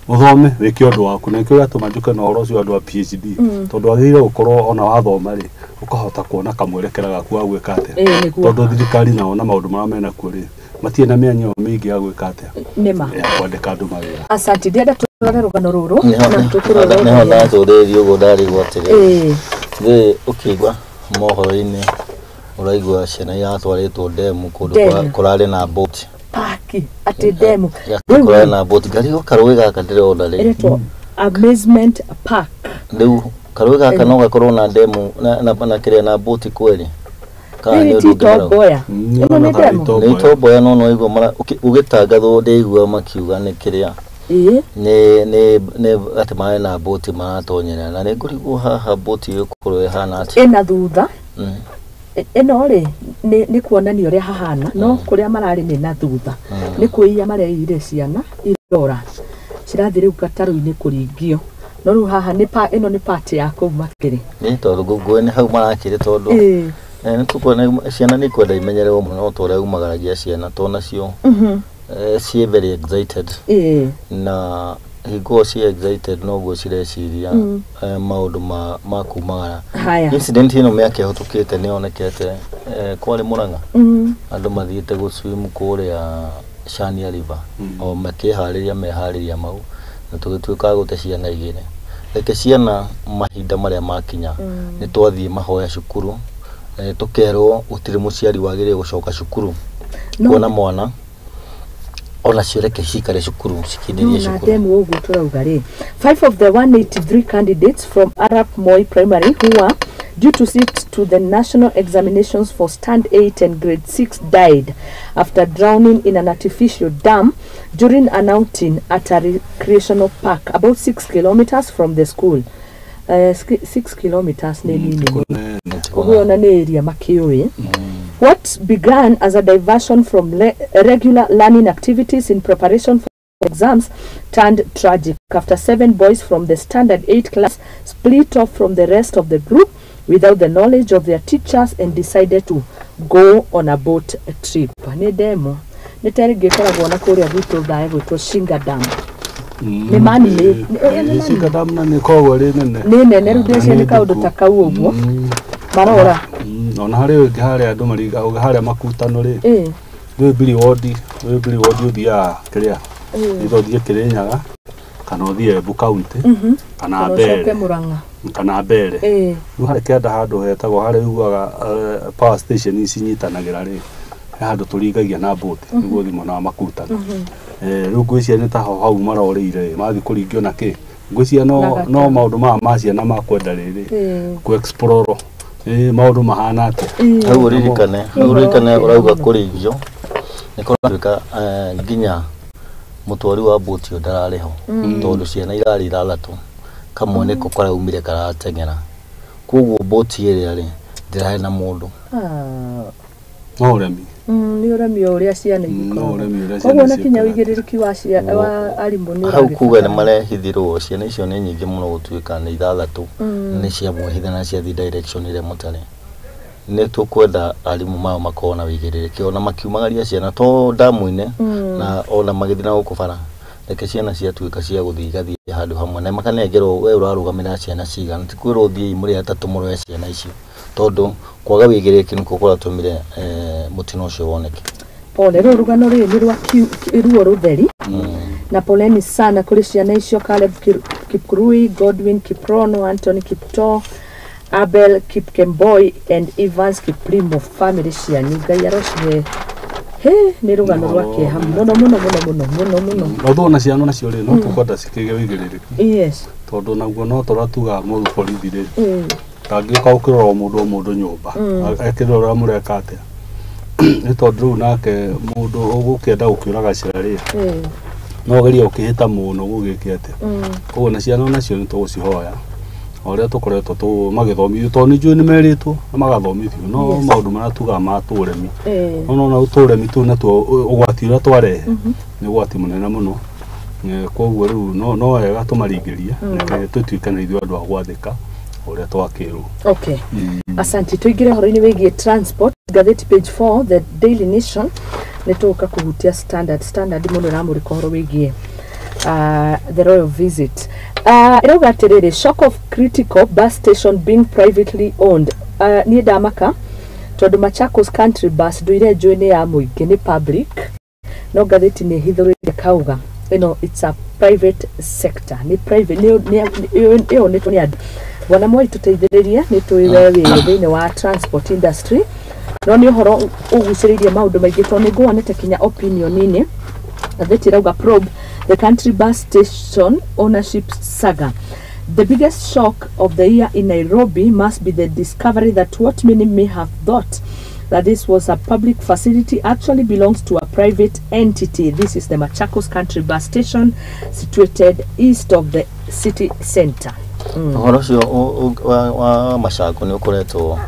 ũthome wĩke ũndũ waku. Na nĩkĩo gĩatũma njũke na ũhoro ũcio andũ a PhD, tondũ wagĩrĩire gũkorwo ona wathoma rĩ, ũkahota kuona kamwerekera gaku ga gwĩka atĩa, tondũ thirikari nao na maũndũ marĩa menakuo rĩ, matirĩ na mĩanya ĩyo mĩingĩ ya gwĩka atĩa, ya kwandĩka andũ mawĩra. Asante, ndĩrenda tũrore rũgano rũrũ na tũkũrora. Nĩho ndacũthĩrĩirie ũguo ndarigwo atĩrĩrĩ, thĩ ũkĩigua mohoro-inĩ ũraigua ciana iratwarĩtwo ndemu kũndũ kũrarĩ na boat paki, atĩ ndemu kũrarĩ na boat. Ngarigwo karũĩ gaka ndĩrona rĩ, ĩretwo Amazement Park. Rĩu karũĩ gaka no gakorwo na ndemu na kĩrĩa na boat kweri. Rĩrĩ ti Tomboya. Ĩno nĩ ndemu. Nĩ Tomboya, no no igua ũgĩtangathwo ndĩigua makiuga nĩ kĩrĩa Ĩĩ. Nĩ atĩ marĩ na mbũti maratonyera na nĩ ngũrigwo haha mbũti ĩgũkorwo ĩhana atĩa. Ĩna thutha. Ĩno rĩ nĩ kuonania ũrĩa hahana, no kũrĩa mararĩ nĩ na thutha, nĩ kwĩiya mareire ciana irora cirathiĩ rĩu gatarũ-inĩ kũringio, no rĩu haha nĩ pa ĩno nĩ part ya kũu makĩrĩ. Nĩ tondũ ngũĩ nĩ hau marakĩrĩ tondũ nĩ tũkuona ciana nĩ ikwenda imenyererwo mũno ta ũrĩa umagaragia ciana tondũ nacio ciĩ very excited, na hingo ciĩ excited noguo cireciria maũndũ ma kumagara. Haya. Incident ĩno mĩaka ĩhĩtũkĩte nĩ yonekete, kwarĩ Mũrang'a, andũ mathiĩte gũ swim kũrĩa Chania River o makĩharĩria meharĩria mau, na tũgĩtuĩka a gũte ciana igĩrĩ. Reke ciana mahinda marĩa makinya nĩ twathiĩ mahoya cukuru, tũkerwo gũtirĩ mũciari wagĩrĩire gũcoka cukuru kuona mwana, onacio reke cikare cukuru cikindĩrie No, na cukuru. Demu ũguo tũrauga rĩ, five of the 183 candidates from Arap Moi Primary who are due to sit to the national examinations for stand 8 and grade 6 died after drowning in an artificial dam during an outing at a recreational park about 6 kilometers from the school. 6 kilometers nĩ nini mũno. Ũguo ona nĩ area makĩũĩ. What began as a diversion from regular learning activities in preparation for exams turned tragic after seven boys from the standard 8 class split off from the rest of the group without the knowledge of their teachers and decided to go on a boat trip. Nĩ demo nĩ ta rĩngĩ ĩkoragwo na kũrĩa gwitũ thae gwĩtwo Shinga Dam. Nĩ mani nĩ Shinga Dam na nĩ ĩkoragwo ĩrĩ nene. Nĩ nene, rĩu ndĩreciria nĩ kaũndũ ta kau ũguo marora. Ona harĩ ũngĩ harĩa andũ maringa harĩa makutano rĩ, rĩu Bili Ward, rĩu Bili Ward ũthiaga kĩrĩa, either ũthiĩ Kĩrĩnyaga kana ũthiĩ Embu County kana kana ũcoke Mbere Mũrang'a. Kana Mbere. Rĩu harĩ kĩanda handũ hetagwo harĩa ugaga power station ici cinyitanagĩra rĩ, he handũ tũringagia na mbũti nĩguo ũthiĩ mwena wa makutano. Rĩu ngwĩciria nĩ ta ho hau marorĩire rĩ, mathiĩ kũringio na kĩ, ngwĩciria Na no gatarũ. No maũndũ maya ma ciana ma kwenda rĩrĩ kũ explore maũndũ mahana atĩa. Hau ũririkane ũrauga kũrĩithio nĩ kũratuĩka nginya mũtwari wa mbũti ũyũ ndararĩ ho tondũ ciana irarĩ ithathatũ, kamwe nĩko karaumire karateng'era, koguo mbũti ĩrĩa rĩ ndĩrarĩ na mũndũ. Ah. No ũremi. Nĩ ũremi o ũrĩa ciana No igĩkoragwo. ũremi ũrĩa Koguo ciana na kinya ciĩkaga. ũigĩrĩrĩki wa arimũ nĩ Hau kuga nĩ ũragĩbatara. marehithirwo ciana icio nĩ nyingĩ mũno gũtuĩka nĩ ithathatũ nĩ ciamwehitha na ciathiĩ direction ĩrĩa mũtarĩ. Nĩ tũkwenda arimũ mao makorwo na wĩigĩrĩrĩki ona makiumagaria ciana to ndamu-inĩ na ona magĩthiĩ na gũkũ bara, reke ciana ciatuĩka cia gũthiĩ igathiĩ handũ hamwe na makanengerwo we ũrarũgamĩrĩra ciana cigana, ti kwĩrwo thiĩi mũrĩ atatũ mũroe ciana icio, tondũ kwaga wĩigĩrĩrĩki nĩkuo kũratũmire mũtino ũcio woneke. Pole, rũrũ rũgano rĩrĩ nĩ rwa ruo rũtheri, na poleni sana kũrĩ ciana icio: Caleb Kipkurui, Godwin Kiprono, Anthony Kipto, Abel Kipkemboi and Evans Kiplimo, family cianyu Ngai arocihe. He nĩ rũgano rwa kĩeha mũno mũno mũno mũno mũno mũno. Although ona ciana nacio rĩ, no tũkwenda cikĩgĩe wĩigĩrĩrĩki, tondũ naguo no tũrĩa tugaga mũndũ borithi rĩ, ndangĩũka gũkĩrora o mũndũ o mũndũ nyũmba ekĩrora ũrĩa mũreka atĩa, nĩ tondũ rĩu nake mũndũ ũgũkĩenda gũkĩũraga cira rĩ, no ũgerie ũkĩhĩta mũno gũgĩke atĩa. Koguo na ciana onacio nĩ tũgũcihoya o ũrĩa tũkoretwo magĩthomithio, tondũ nĩ njũĩ nĩ merĩtwo na magathomithio, no maũndũ marĩa tugaga ma tũremi, no nona tũremi tũu natuo ũgwati ũrĩa twarehe nĩ ũgwati mũnene mũno. Koguo rĩu no wega tũmaringĩrie, reke tũtuĩke na ithuĩ andũ a gwathĩka ũrĩa twakĩrwo. Okay, asante. Tuingire horo-inĩ wĩgiĩ transport, ngathĩti page 4, The Daily Nation. Nĩ tũgũka kũhutia Standard. Standard mũno ĩramũrĩka ũhoro wĩgiĩ the royal visit. Ĩrauga atĩrĩrĩ, shock of critical bus station being privately owned. Niĩ ndamaka tondũ Machakos Country Bus ndũire njũĩ nĩ ya mũingĩ, nĩ public, no ngathĩti nĩ ĩhithũrĩte kauga ĩno it's a private sector, nĩ private, ĩyo nĩ nĩ andũ. Bwana Moi, tũteithĩrĩrie, nĩ tũĩ we wĩ thĩinĩ wa transport industry, no nĩ ũhoro ũgucĩrĩirie maũndũ maingĩ tondũ nĩ nguonete kinya opinion-inĩ. Ngathĩti ĩrauga, probe the country bus station ownership saga. The biggest shock of the year in Nairobi must be the discovery that what many may have thought that this was a public facility actually belongs to a private entity. This is the Machakos Country Bus Station, situated east of the city center. Ũhoro ũcio wa Machakos nĩ ũkoretwo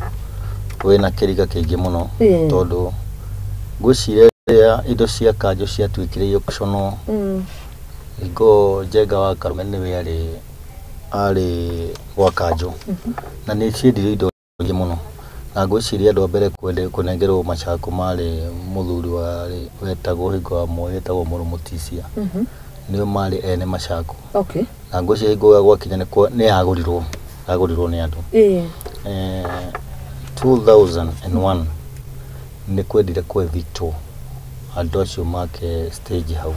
wĩna kĩriga kĩingĩ mũno, tondũ ngwĩciria rĩrĩa indo cia kanjũ ciatuĩkire auctionwo, hingo Njenga wa Karume nĩwe arĩ gwa kanjũ, na nĩ ciendirio indo nyingĩ mũno. Na ngwĩciria andũ a mbere kũnengerwo Machakos marĩ mũthuri warĩ wetagwo hingo wa Moi, wetagwo Mũrũ Mũtisia, nĩo marĩ ene Machakos. Na ngwĩciria hingo ĩyo gwakinya nĩ yagũrirwo, yagũrirwo nĩ andũ. 2001 nĩ kwendire kwevictwo andũ acio make stage hau,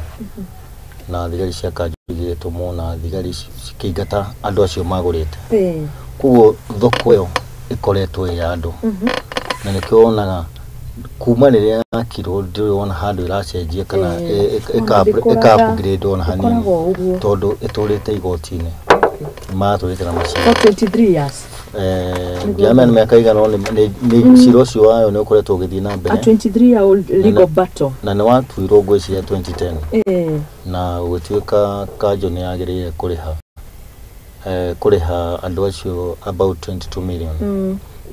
na thigari cia kanjũ igĩtũmwo na thigari cikĩingata andũ acio magũrĩte. Koguo thoko ĩyo ĩkoretwo ĩ ya andũ, na nĩkĩo wonaga kuma rĩrĩa yakirwo ndũrĩ wona handũ ĩracenjia kana ĩka-upgrade ona hanini, tondũ ĩtũrĩte igoti-inĩ, matũrĩte na macini for 23 years. Ndiramenya nĩ mĩaka igana, no nĩ cira ũcio wayo nĩ ũkoretwo ũgĩthiĩ na mbere. A 23 year old legal battle. Na nĩ watuirwo ngwĩciria 2010, na gũgĩtuĩka kanjũ nĩ yagĩrĩire kũrĩha andũ acio about 22 million.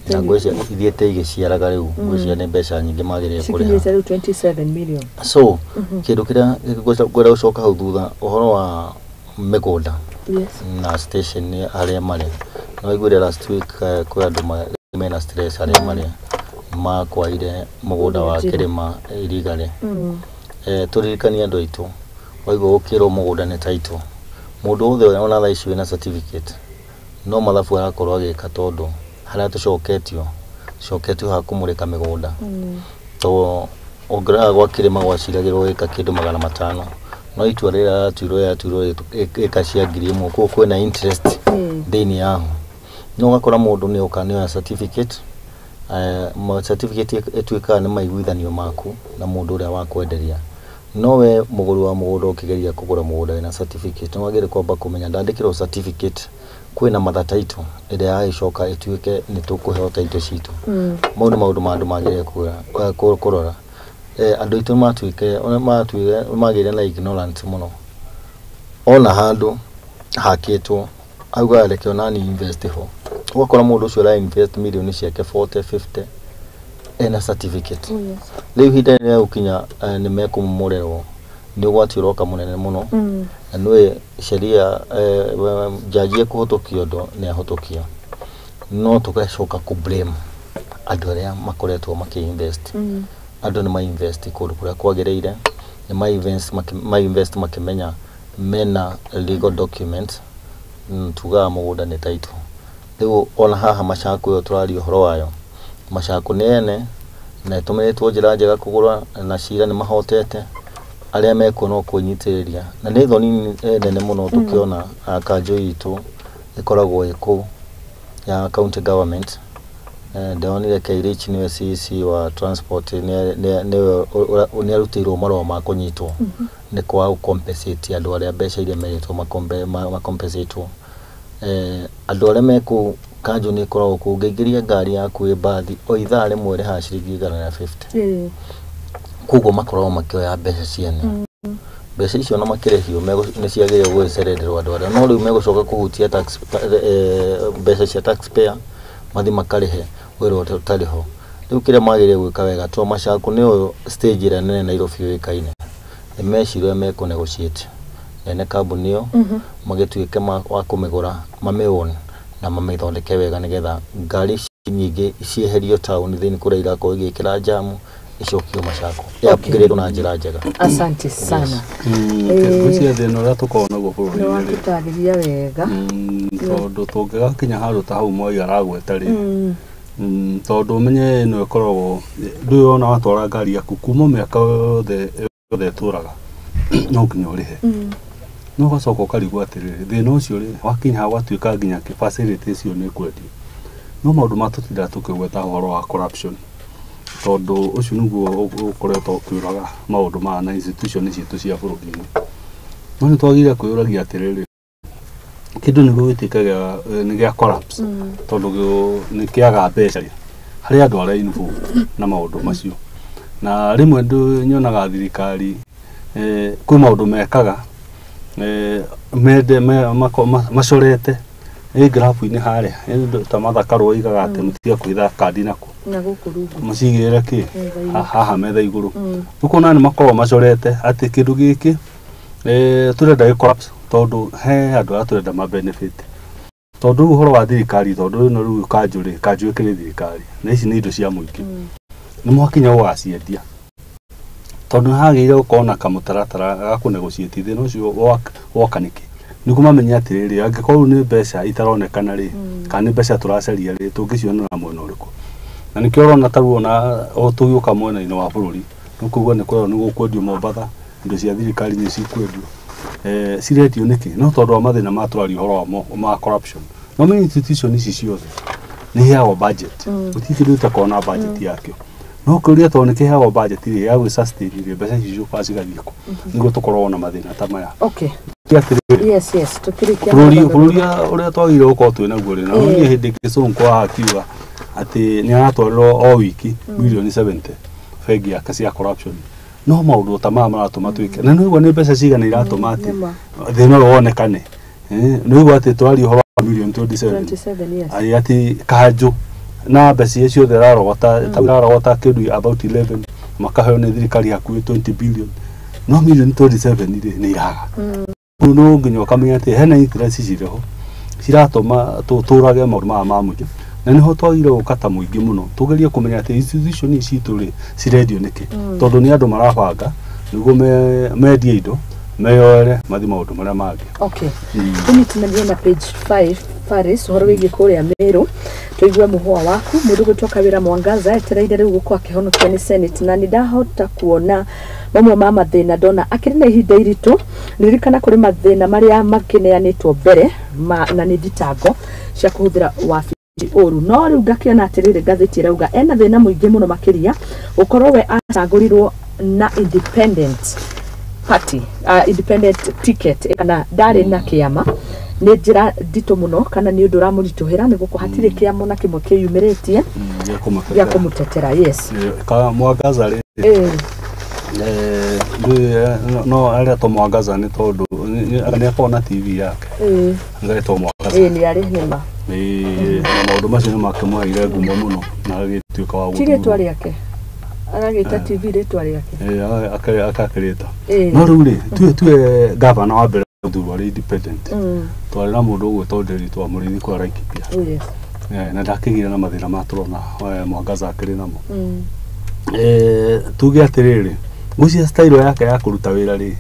Na ngwĩciria ithiĩte igĩciaraga rĩu, ngwĩciria nĩ mbeca nyingĩ magĩrĩire kũrĩha. Cikinyĩte rĩu 27 million. So kĩndũ kĩrĩa ngwenda gũcoka hau thutha, ũhoro wa mĩgũnda na station harĩa marĩ, nĩ waiguire last week kwĩ andũ mena stress harĩa marĩ makwaire mũgũnda wa kĩrĩma Iriga-rĩ. Tũririkanie andũ aitũ, waigua gũkĩrwo mũgũnda nĩ title, mũndũ wothe ona thaa ici wĩna certificate no mathabu arakorwo agĩka, tondũ harĩa tũcoketio tũcoketio ha kũmũrĩka mĩgũnda. To ũngĩrora gwa kĩrĩma gwaciragĩrwo ĩka kĩndũ 500, no itua rĩrĩa rĩratuirwo rĩratuirwo ĩka cia 1000, koguo kwĩna interest thĩinĩ yaho. No ũgakora mũndũ nĩ oka nĩ oya certificate, certificate ĩtuĩkaga nĩ maiguithanio maku na mũndũ ũrĩa wakwenderia. No we mũgũri wa mũgũnda ũkĩgeria kũgũra mũgũnda wĩna certificate, nĩ wagĩrĩire kwamba kũmenya ndandĩkĩrwo certificate kwĩna mother title ĩrĩa yagĩcoka ĩtuĩke nĩ tũkũheo title citũ. Mau nĩ maũndũ ma andũ magĩrĩire kũrora. Andũ aitũ matuĩke magĩire na ignorant mũno. Ona handũ hakĩtwo auga reke onani invest ho, ũgakora mũndũ ũcio ũra invest mirioni ciake 40 50 ena certificate. Rĩu ihinda rĩrĩa gũkinya nĩ mekũmomorerwo, nĩ ũgwati ũroka mũnene mũno. Na nĩũĩ sheria, jaji ekũhũtũkia ũndũ nĩ ahũtũkia, no tũgacoka kũ blame andũ arĩa makoretwo makĩ invest. Andũ nĩ ma invest kũndũ kũrĩa kwagĩrĩire, nĩ ma invest makĩmenya mena legal document. Tugaga mũgũnda nĩ title. Rĩu ona haha Machakos ĩyo tũraria ũhoro wayo, Machakos nĩ ene na ĩtũmĩrĩtwo njĩra njega kũgũra, na cira nĩ mahotete arĩa mekuo no kwĩnyitĩrĩria. Na nĩ thoni nene mũno tũkĩona kanjũ itũ ĩkoragwo ĩ kũu ya county government. Ndĩronire Kairich nĩwe CEC wa transport, nĩwe nĩ arutĩirwo marũa ma kũnyitwo nĩ kwaga gũ-compensate andũ arĩa mbeca iria merĩtwo makompensatwo. Andũ arĩa me kũu kanjũ nĩ ĩkoragwo kũu, ũngĩingĩria ngari yaku ĩ mbathi o ithaa rĩmwe ũrĩhaga ciringi 150. Koguo makoragwo makĩoya mbeca ciene. Mbeca icio ona makĩrĩhio nĩ ciagĩrĩire gũgĩcerererwo andũ arĩa, no rĩu megũcoka kũhutia tax, mbeca cia taxpayer mathiĩ makarĩhe wĩra ũtarĩ ho. Rĩu kĩrĩa magĩrĩire gwĩka wega, to Machakos nĩyo stage ĩrĩa nene Nairobi yũĩkaine, nĩ mecirie ũrĩa mekũ negotiate ene kambuni ĩyo, magĩtuĩke wa kũmĩgũra, mamĩ-own na mamĩthondeke wega, nĩgetha ngari ici nyingĩ cieherio taũni thĩinĩ kũrĩa irakorwo igĩkĩra jamu, icokio Machakos ĩ-upgrade na njĩra njega. Asante sana. Ngwĩciria thĩna ũrĩa tũkoragwo naguo bũrũri-inĩ Nĩ rĩ, watũtarĩria wega. Tondũ tũngĩgakinya handũ ta hau Moi aragweta rĩ, tondũ ũmenye ĩno ĩkoragwo ndũĩ ona watwara ngari yaku kuma mĩaka yothe yothe ĩtũraga no nginya ũrĩhe. No ũgacoka ũkarigwo atĩrĩrĩ, thĩna ũcio rĩ wakinya hau gwatuĩka nginya facility icio nĩ ĩkwendio. No maũndũ ma tũtindaga tũkĩgweta ũhoro wa corruption, tondũ ũcio nĩguo ũkoretwo ũkĩũraga maũndũ maya na institution citũ cia bũrũri-inĩ. No nĩ twagĩrĩire kwĩyũragia atĩrĩrĩ, kĩndũ nĩguo gĩtuĩke nĩ gĩa collapse, tondũ nĩ kĩaga mbeca rĩ, harĩ andũ arĩa involved na maũndũ macio. Na rĩmwe nyonaga thirikari kwĩ maũndũ mekaga mende macorete grafu-inĩ harĩa ta Martha Karua oigaga atĩ mũtige kũhitha kandi nako na gũkũ rungu macigĩrĩre kĩ haha metha igũrũ. Ũkona nĩ makoragwo macorete atĩ kĩndũ gĩkĩ tũrenda gĩ collapse tondũ he andũ arĩa tũrenda ma benefit. Tondũ rĩu ũhoro wa thirikari tondũ ĩno rĩu kanjũ rĩ kanjũ ĩkĩrĩ thirikari na ici nĩ indo cia mũingĩ. Nĩ mwakinya gũgaciendia tondũ nĩ hagĩrĩire gũkorwo na kamũtaratara ga kũ negotiate thĩna ũcio woka nĩkĩ nĩguo mamenye atĩrĩrĩ angĩkorwo rĩu nĩ mbeca itaronekana rĩ kana nĩ mbeca tũracaria rĩ tũngĩciona na mwena ũrĩkũ. Na nĩkĩo ũrona ta rĩu ona o tũgĩũka mwena-inĩ wa bũrũri nĩ kũigua nĩ kwerwo nĩ gũkwendio Mombatha indo cia thirikari nĩ cikwendio. Cirendio nĩkĩ? No tondũ wa mathĩna ma tũraria ũhoro wa ma corruption. No menya institution ici ciothe nĩ iheagwo budget. Gũtirĩ kĩndũ gĩtakoragwo na budget yakĩo. No kĩũria tondũ nĩ kĩheagwo budget rĩ ya gwĩ sustain rĩ mbeca ici ciũkaga cigathiĩ kũ nĩguo tũkorwo na mathĩna ta maya. Okay. Ti atĩrĩrĩ Yes, yes, tũkĩrĩkia bũrũri ũrĩa twagĩrĩirwo gũkorwo twĩ naguo rĩ na niĩ hĩndĩ ĩngĩ Sonko akiuga atĩ nĩ aratwarĩrwo o wiki milioni 70 bengi yake cia corruption. No maũndũ ta maya maratũma twĩke na nĩũigua nĩ mbeca cigana iratũma atĩ thĩna ũyũ wonekane. Nĩũigua atĩ tũraria ũhoro wa milioni 27 27, yes. Ai atĩ kanjũ na mbeca iria ciothe ararogota kĩndũ about 11 makaheo nĩ thirikari hakuhĩ 20 billion no milioni 27 rĩ nĩ iraga. Rĩu no nginya ũkamenya atĩ hena interest cirĩ ho ciratũma tũrage maũndũ maya ma mũingĩ na nĩho twagĩrĩirwo gũka ta mũingĩ mũno tũgerie kũmenya atĩ institution ici citũ rĩ cirendio nĩkĩ tondũ nĩ andũ marabanga nĩguo mendie indo meyoere mathiĩ maũndũ marĩa mangĩ. Okay. Tũnyitanĩrie na page 5 Paris ũhoro wĩgiĩ kũrĩa Meru tũigue mũhũa waku mũndũ gwĩtwo Kawĩra Mwangaza etereire rĩu gũkorwo akĩhonokio nĩ Senate na nĩ ndahota kuona mamwe ma mathĩna ndona akĩrĩ na ihinda iritũ. Ririkana kũrĩ mathĩna marĩa makĩneanĩtwo mbere na nĩ thitango cia kũhũthĩra wabici ũru no rĩu ngakĩona atĩrĩrĩ ngathĩti ĩrauga ena thĩna mũingĩ mũno makĩria gũkorwo we acagũrirwo na independent party independent ticket kana ndarĩ na kĩama nĩ njĩra nditũ mũno kana nĩ ũndũ ũramũritũhĩra nĩ gũkorwo hatirĩ kĩama na kĩmwe kĩyumĩrĩtie gĩa kũmũtetera. Yes. Mwangaza rĩ no aretwo Mwangaza nĩ tondũ nĩ akoragwo na TV yake agetwo Mwangaza. Nĩ arĩ nĩma na maũndũ macio nĩ makĩmũheire ngumo mũno na agĩtuĩka wa ti rĩtwa rĩake agagĩta TV rĩtwa rĩake akakĩrĩta. No rĩu rĩ tuwe gavana wa mbere gũthurwo arĩ independent twarĩ na mũndũ ũgwĩtwo Nderitu wa Mũrĩithi kũrĩa Laikipia na ndakĩgire na mathĩna ma tũrona Mwangaza akĩrĩ namo. Tuge atĩrĩrĩ ngwĩciria style yake ya kũruta wĩra rĩ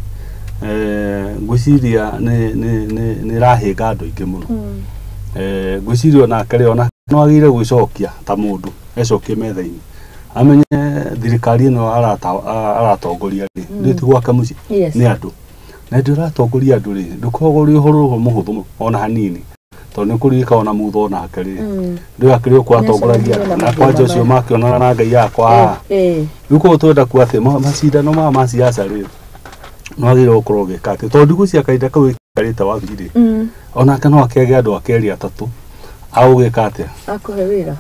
ngwĩciria nĩ ĩrahĩnga andũ aingĩ mũno. Ngwĩciria onake rĩ ona no agĩrĩire gwĩcokia ta mũndũ ecokie metha-inĩ amenye thirikari ĩno aratongoria rĩ nĩ ti gwake mũciĩ nĩ andũ na hĩndĩ ũratongoria andũ rĩ ndũkoragwo ũrĩ ũhoro mũhũthũ ona hanini tondũ nĩ kũririkana ona Mutho onake rĩ ndũĩ akĩrĩ ũkũ atongoragia na kwanja ũcio makĩonana na Ngai yakwa haha. Rĩu koguo twenda kuga atĩ macindano maya ma siasa rĩ no agĩrĩirwo gũkorwo ũgĩka atĩ tondũ ndigwĩciria kahinda kau aikarĩte wabici rĩ onake no akĩage andũ ake erĩ atatũ agũgĩka atĩa akũhe wĩra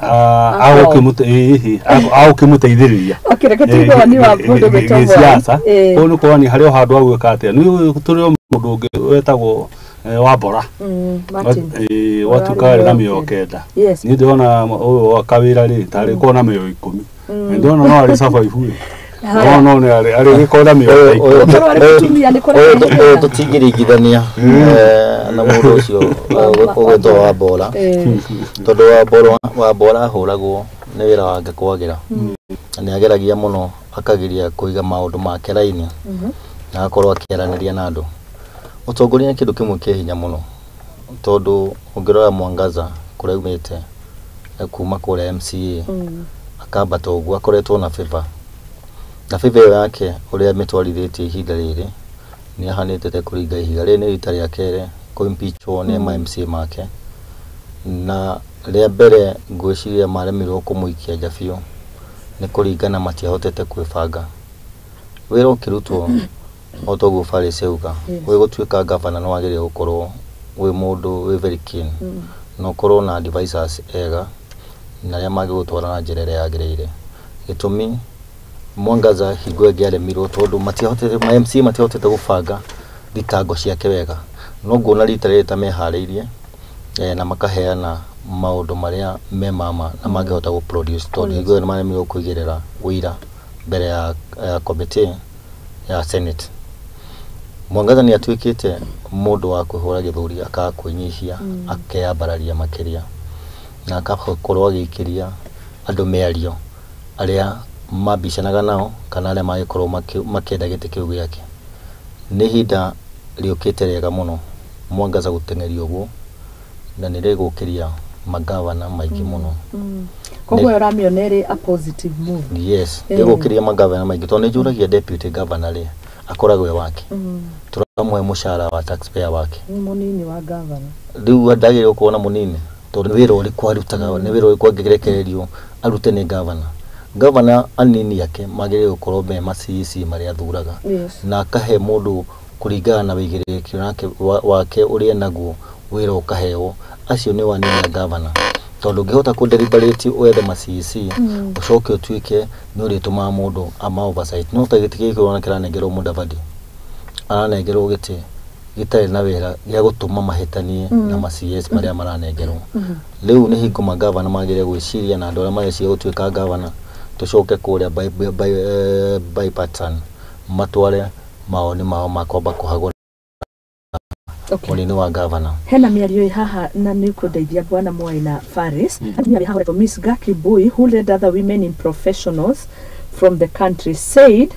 agũkĩmũteithĩrĩria gĩsiasa koguo nĩ kuonania harĩ o handũ agwĩka atĩa nĩ tũrĩ o mũndũ ũngĩ wetagwo Wambora watuĩka arĩ na mĩoyo 9. Niĩ ndĩrona ũyũ wa Kawĩra rĩ tarĩ korwo na mĩoyo 10 ndĩrona no arĩ survive rĩ no nĩ arĩ gĩkorwo na mĩoyo 10. Ũyũ tũtingĩringithania na mũndũ ũcio ũgwĩtwo Wambora tondũ Wambora ahũragwo nĩ wĩra wake kwagĩra na nĩ ageragia mũno akageria kũiga maũndũ make raini na agakorwo akĩaranĩria na andũ. Ũtongoria nĩ kĩndũ kĩmwe kĩ hinya mũno tondũ ũngĩrora Mwangaza kũrĩa aumĩte kuma kũrĩa MCA akambata ũguo akoretwo na favor na favor ĩyo yake ũrĩa amĩtwarithĩtie ihinda rĩrĩ nĩ ahanĩte ta kũringa ihiga. Rĩrĩ nĩ rita rĩa kerĩ kũ-impeachwo nĩ ma MCA make na rĩa mbere ngwĩciria maremirwo kũmũikia nja biũ nĩ kũringana matiahotete kwĩbanga. Wĩra ũkĩrutwo o toguo Faris auga wĩ gũtuĩka gavana nĩ wagĩrĩire gũkorwo wĩ mũndũ wĩ very keen na ũkorwo na advisors ega na arĩa mangĩgũtwara na njĩra ĩrĩa yagĩrĩire. Gĩtũmi Mwangaza hingo ĩngĩ aremirwo tondũ matiahotete ma MC matiahotete gũbanga thitango ciake wega. No nguona rita rĩrĩ ta meharĩirie na makaheana maũndũ marĩa me mama na mangĩhota gũ produce tondũ hingo ĩyo nĩ maremirwo kũigĩrĩra ũira mbere ya committee ya Senate. Mwangaza nĩ atuĩkĩte mũndũ wa kwĩhũra gĩthũri, akaga kwĩnyihia, akeyambararia makĩria na akakorwo agĩikĩria andũ mĩario arĩa mabicanaga nao kana arĩa mangĩkorwo makĩenda gĩtĩ kĩu gĩake. Nĩ ihinda rĩũkĩte rĩega mũno Mwangaza gũteng'erio ũguo na nĩ rĩgũkĩria magavana maingĩ mũno. Koguo ũramĩona ĩrĩ a positive move. Yes, rĩgũkĩria magavana maingĩ tondũ nĩ njũragia deputy governor rĩ akoragwo e wake. Tũramũhe mũcara wa taxpayer wake. Nĩ mũnini wa governor. Rĩu ndagĩrĩirwo gũkorwo na mũnini tondũ nĩ wĩra ũrĩkũ arutaga, nĩ wĩra ũrĩkũ angĩrekererio arute nĩ governor. Governor anini ake magĩrĩirwo gũkorwo me ma CEC marĩa athuraga. Yes. Na akahe mũndũ kũringana na wĩigĩrĩrĩki wake ũrĩa enaguo wĩra ũkaheo. Acio nĩo anini a governor. Tondũ ũngĩhota kũ deliberate wethe ma CEC ũcoke ũtuĩke nĩ ũrĩtũmaga mũndũ ama oversight. No ta gĩtĩ gĩkĩ ũrona kĩranengerwo Mudavadi, aranengerwo gĩtĩ gĩtarĩ na wĩra gĩa gũtũma mahĩtanie na ma CS marĩa maranengerwo. Rĩu nĩ hingo magavana magĩrĩire gwĩciria na andũ arĩa mareciria gũtuĩka gavana tũcoke kũrĩa bipartisan matware mawoni mao ma kwamba kũhagũra Okay. mũnini wa gavana. Hena mĩario ĩ haha na nĩ ũkũndeithia bwana Mwai na Faris. Atumia ĩ haha Miss Gaki Boy, who led other women in professionals from the country, said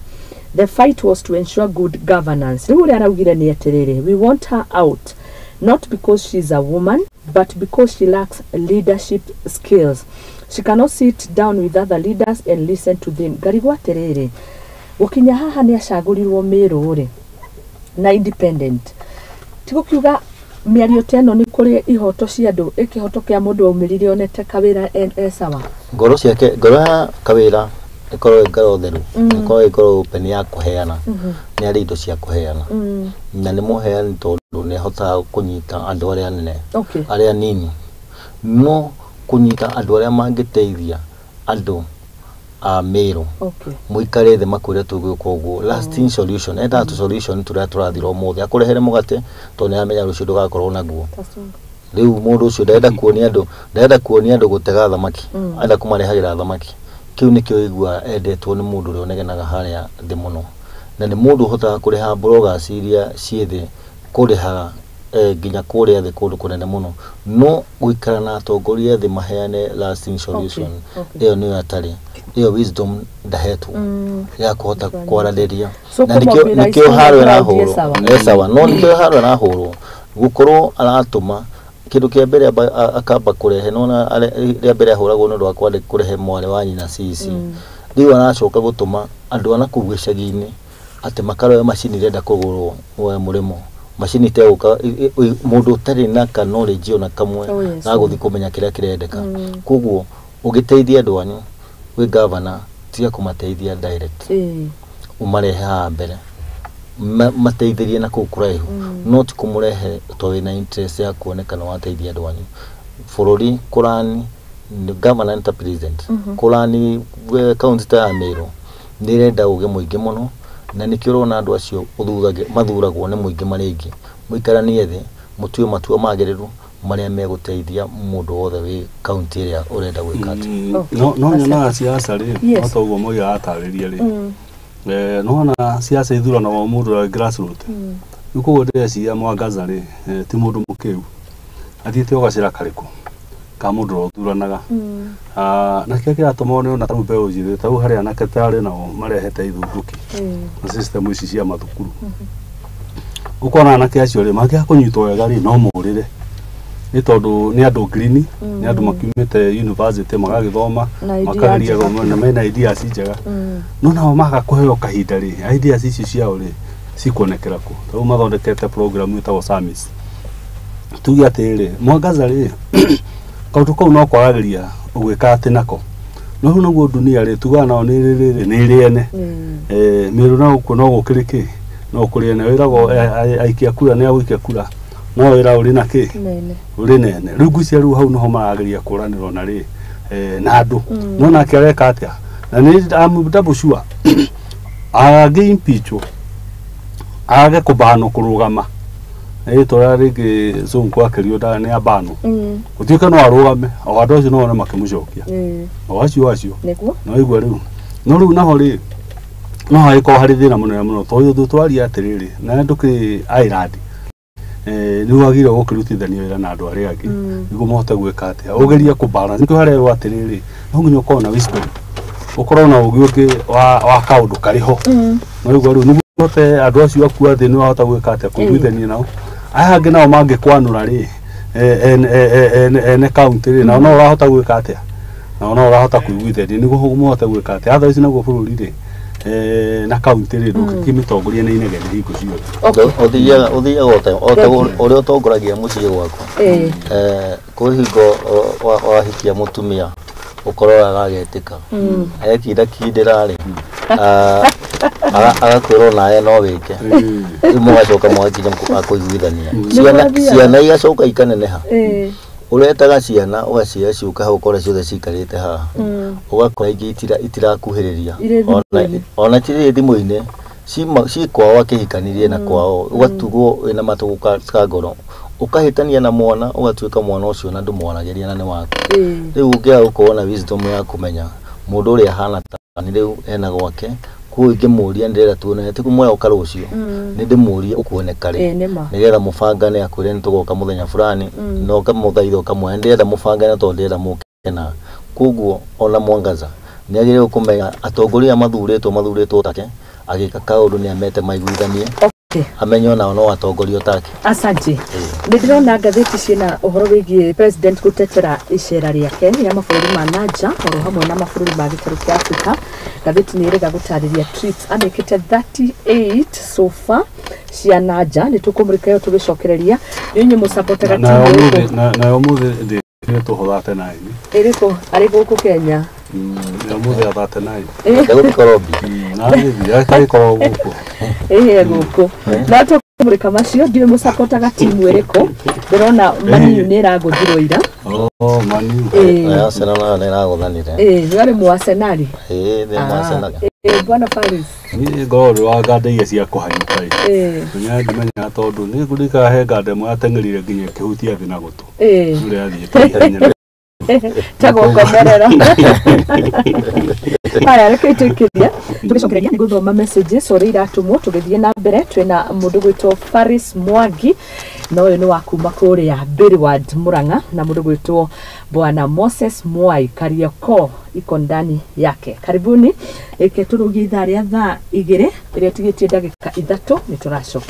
the fight was to ensure good governance. Rĩu ũrĩa araugire nĩ atĩrĩrĩ, we want her out not because she's a woman but because she lacks leadership skills. She cannot sit down with other leaders and listen to them. Ngarigwo atĩrĩrĩ, gũkinya haha nĩ acagũrirwo Mĩrũ rĩ na independent, tigũkiuga mĩario ta ĩno nĩ kũrĩ ihoto cia andũ, ĩ kĩhoto kĩa mũndũ waumĩrire onete kawĩra e sawa. Ngoro ciake, ngoro ya kawĩra ĩkorwo ĩ ngoro theru, ĩkorwo ĩ ngoro open ya kũheana. Nĩ arĩ indo cia kũheana na nĩ mũheani tondũ nĩ ahotaga kũnyita andũ arĩa anene, Okay. arĩa anini, no kũnyita andũ arĩa mangĩteithia andũ a Mĩrũ Okay. mũikare thĩ makwĩre tũgwĩka ũguo lasting solution endaga tũ solution tũrĩa tũrathira ũmũthĩ akũrehere mũgate tondũ nĩ aramenya rũciũ ndũgakorwo naguo. Rĩu mũndũ ũcio ndarenda kuonia andũ, ndarenda kuonia andũ gũtega thamaki, arenda kũmarehagĩra thamaki. Kĩu nĩkĩo iguaga endetwo nĩ mũndũ ũrĩa ũnegenaga harĩa thĩ mũno, na nĩ mũndũ ũhotaga kũrĩha bloggers iria ciĩ thĩ, kũrĩha nginya kũrĩa thĩ kũndũ kũnene mũno, no gũikara na atongoria thĩ maheane lasting solution Okay. ĩyo nĩyo atarĩ, ĩyo wisdom ndahetwo ya kũhota kwaranĩria. So Na nĩkĩo kũmobilize nĩkĩo haro crowd ĩrahũrwo ĩ sawa. e sawa, no nĩkĩo haro ĩrahũrwo gũkorwo aratũma kĩndũ kĩa mbere akamba kũrehe nona rĩa mbere ahũragwo nĩ ũndũ wa kũrehe mwarĩ wa nyina CEC. Rĩu aracoka gũtũma andũ a nakũu gĩcagi-inĩ atĩ makarore macini irenda kũgũrwo mũrĩmo, macini itegũka mũndũ ũtarĩ na ka knowledge ona kamwe Oh, yes. ga gũthiĩ kũmenya kĩrĩa kĩrendeka. Koguo ũgĩteithia andũ anyu wĩ gavana, tiga kũmateithia direct, ũmarehe haha mbere mateithĩrie na kũu kũraihu, no ti kũmũrehe to wĩna interest ya kuonekana wateithia andũ anyu. Bũrũri kũrani governor nĩ ta president, kũrani county ta ya Mĩrũ nĩ ĩrenda ũgĩ mũingĩ mũno, na nĩkĩo ũrona andũ acio mathuragwo nĩ mũingĩ marĩ aingĩ. Mũikaranie thĩ mũtue matua magĩrĩru marĩa megũteithia mũndũ wothe wĩ county ĩrĩa ũrenda gwĩka atĩ. No nyonaga siasa rĩ, Yes. no ta ũguo Moi aratarĩria rĩ, nona siasa ithuranagwo mũndũ wa grassroot. Rĩu koguo ndĩreciria Mwangaza rĩ, ti mũndũ mũkĩgu, athiĩte o gacĩra karĩkũ ka mũndũ ũrĩa ũthuranaga. Na kĩrĩa kĩratũma one ona tarĩu mbeũ njĩthĩ tarĩu harĩ anake tarĩ nao marehete ithundũki na system ici cia mathukuru, ũkona anake acio rĩ mangĩaga kũnyitwo wega rĩ no morĩre, nĩ tondũ nĩ andũ green, nĩ andũ makiumĩte university magagĩthoma Na ideas makageria njega. na mena ideas njega, no nao maga kũheo kahinda rĩ ideas ici ciao rĩ cikuonekera kũ? Tarĩu mathondekete program ĩtagwo SAMIS. Tuge atĩrĩrĩ, Mwangaza rĩ kaũndũ kau no kwagagĩria ũgwĩka atĩ nako, no rĩu naguo dunia rĩ tugaga nao nĩ rĩrĩ nĩ ĩrĩene. Mĩrũ no gũkũ no gũkĩrĩ kĩ no kũrĩ ene wĩragwo aikia kura nĩ agũikia kura, no wĩra ũrĩ na kĩ ũrĩ nene. Rĩu ngwĩciria rĩu hau nĩho marageria kũranĩrwo na rĩ na andũ no nake areka atĩa Na nĩ I'm double sure angĩ impeachwo age kũbanwo kũrũgama rĩtwa rĩngĩ Sonko akĩrio nĩ abanwo gũtuĩke no arũgame o andũ acio no one makĩmũcokia o acio acio nĩguo no igua rĩu no rĩu naho rĩ no hagĩkorwo harĩ thĩna mũnene mũno tondũ twaria atĩrĩrĩ na ndũkĩrĩ Ireland nĩ wagĩrĩirwo gũkĩrutithania wĩra na andũ arĩa angĩ nĩguo mahote gwĩka atĩa ũgerie kũbalance nĩkĩo harerwo atĩrĩrĩ no nginya ũkorwo na wisdom ũkorwo na ũgĩ ũngĩ wa kaũndũ karĩ ho no igua rĩu nĩguo ũhote andũ acio aku athĩ nĩ wahota gwĩka atĩa kũiguithania nao aya angĩ nao mangĩkwanũra rĩ ene kaunti rĩ nao no ũrahota gwĩka atĩa nao no ũrahota kũiguithania nĩguo mũhote gwĩka atĩa otherwise naguo bũrũri rĩ na kaunti rĩ ndũngĩkĩmĩtongoria na inegene hingo ciothe. Ũthiaga ota ũrĩa ũtongoragia mũciĩ gwaku kwĩ hingo wahikia mũtumia ũkorora agetĩka agekinda kindĩra rĩ agakwĩrwo nawe no wĩke rĩu mũgacoka mũgakinya akũiguithania ciana igacoka ikaneneha ũretaga ciana ũgaciĩra ciũke hau ũkore ciothe cikarĩte haha ũgakora ingĩ itirakuhĩrĩria ona cirĩ thimũ-inĩ ci kwao akĩhikanirie na kwao ũgatugwo wĩna matũgũ ka ngoro ũkahĩtania na mwana ũgatuĩka mwana ũcio na ndũmwaragĩria na nĩ waku rĩu ũngĩaga gũkorwo na wisdom ya kũmenya mũndũ ũrĩa ahana ta rĩu ena gwake koguo ingĩmũria ndĩrenda tuonane ti kũmwĩra ũka rũciũ nĩ ndĩmũrie ũkuoneka rĩ nĩgetha mũbangane akwĩre nĩ tũgoka mũthenya fulani na ũkamũthaitha ũkamwĩra ndĩrenda mũbangane tondũ ndĩrenda mũke na koguo ona Mwangaza nĩ agĩrĩirwo kũmenya atongoria mathurĩtwo take agĩka kaũndũ nĩ amete maiguithanie amenye onao no atongorio take. Asante. Nĩ ndĩrona ngathĩti ciĩna ũhoro wĩgiĩ president gũtetera icera rĩake rĩa mabũrũri ma nanja oro hamwe na mabũrũri ma gĩtarũ kĩa Afrika. Ngathĩti nĩ ĩrega gũtarĩria trips amĩkĩte 38 so far cia nanja nĩ tũkũmũrĩka ĩyo tũgĩcokereria nĩ inyuĩ mũcapotaga timu ĩrĩkũ nayo mũthĩ ndĩtũho 39 ĩrĩkũ arĩ gũkũ Kenya mũthĩ 39 ndegũkorwo na gĩthiĩ agĩkorwo gũkũ ĩĩ gũkũ no tũkũmũrĩka macio ndiũĩ mũcapotaga timu ĩrĩkũ ndĩrona Maniu nĩ ĩragũthirwo ira. Maniu Arsenal nayo nĩ ĩragũthanire. Ĩĩ warĩ mũ Arsenal. Ĩĩ nĩ mũ Arsenal. Ĩĩ bwana Faris niĩ ngorwo ndĩ wa nganda iria cia kũhanyũka ĩ nĩ ndimenyaga tondũ nĩ ngũririkana he nganda ĩmwe yateng'erire nginya ĩkĩhutia thĩ na gũtũ ũrĩa yathiĩte ihenya tagũkomerera. Haya reke twĩkĩrie tũgĩcokereria nĩ gũthoma messages ũrĩa iratũmwo tũgĩthiĩ na mbere twĩna mũndũ gwĩtwo Faris Mwangi na ũyũ nĩ wa kuma kũrĩa Birward Murang'a na mũndũ gwĩtwo bwana Moses Mwai Karioko iko ndani yake. Karibuni reke tũrũgie ithaa rĩa thaa 2 ĩrĩa tigĩtie ndagĩka 3 nĩ tũracoka.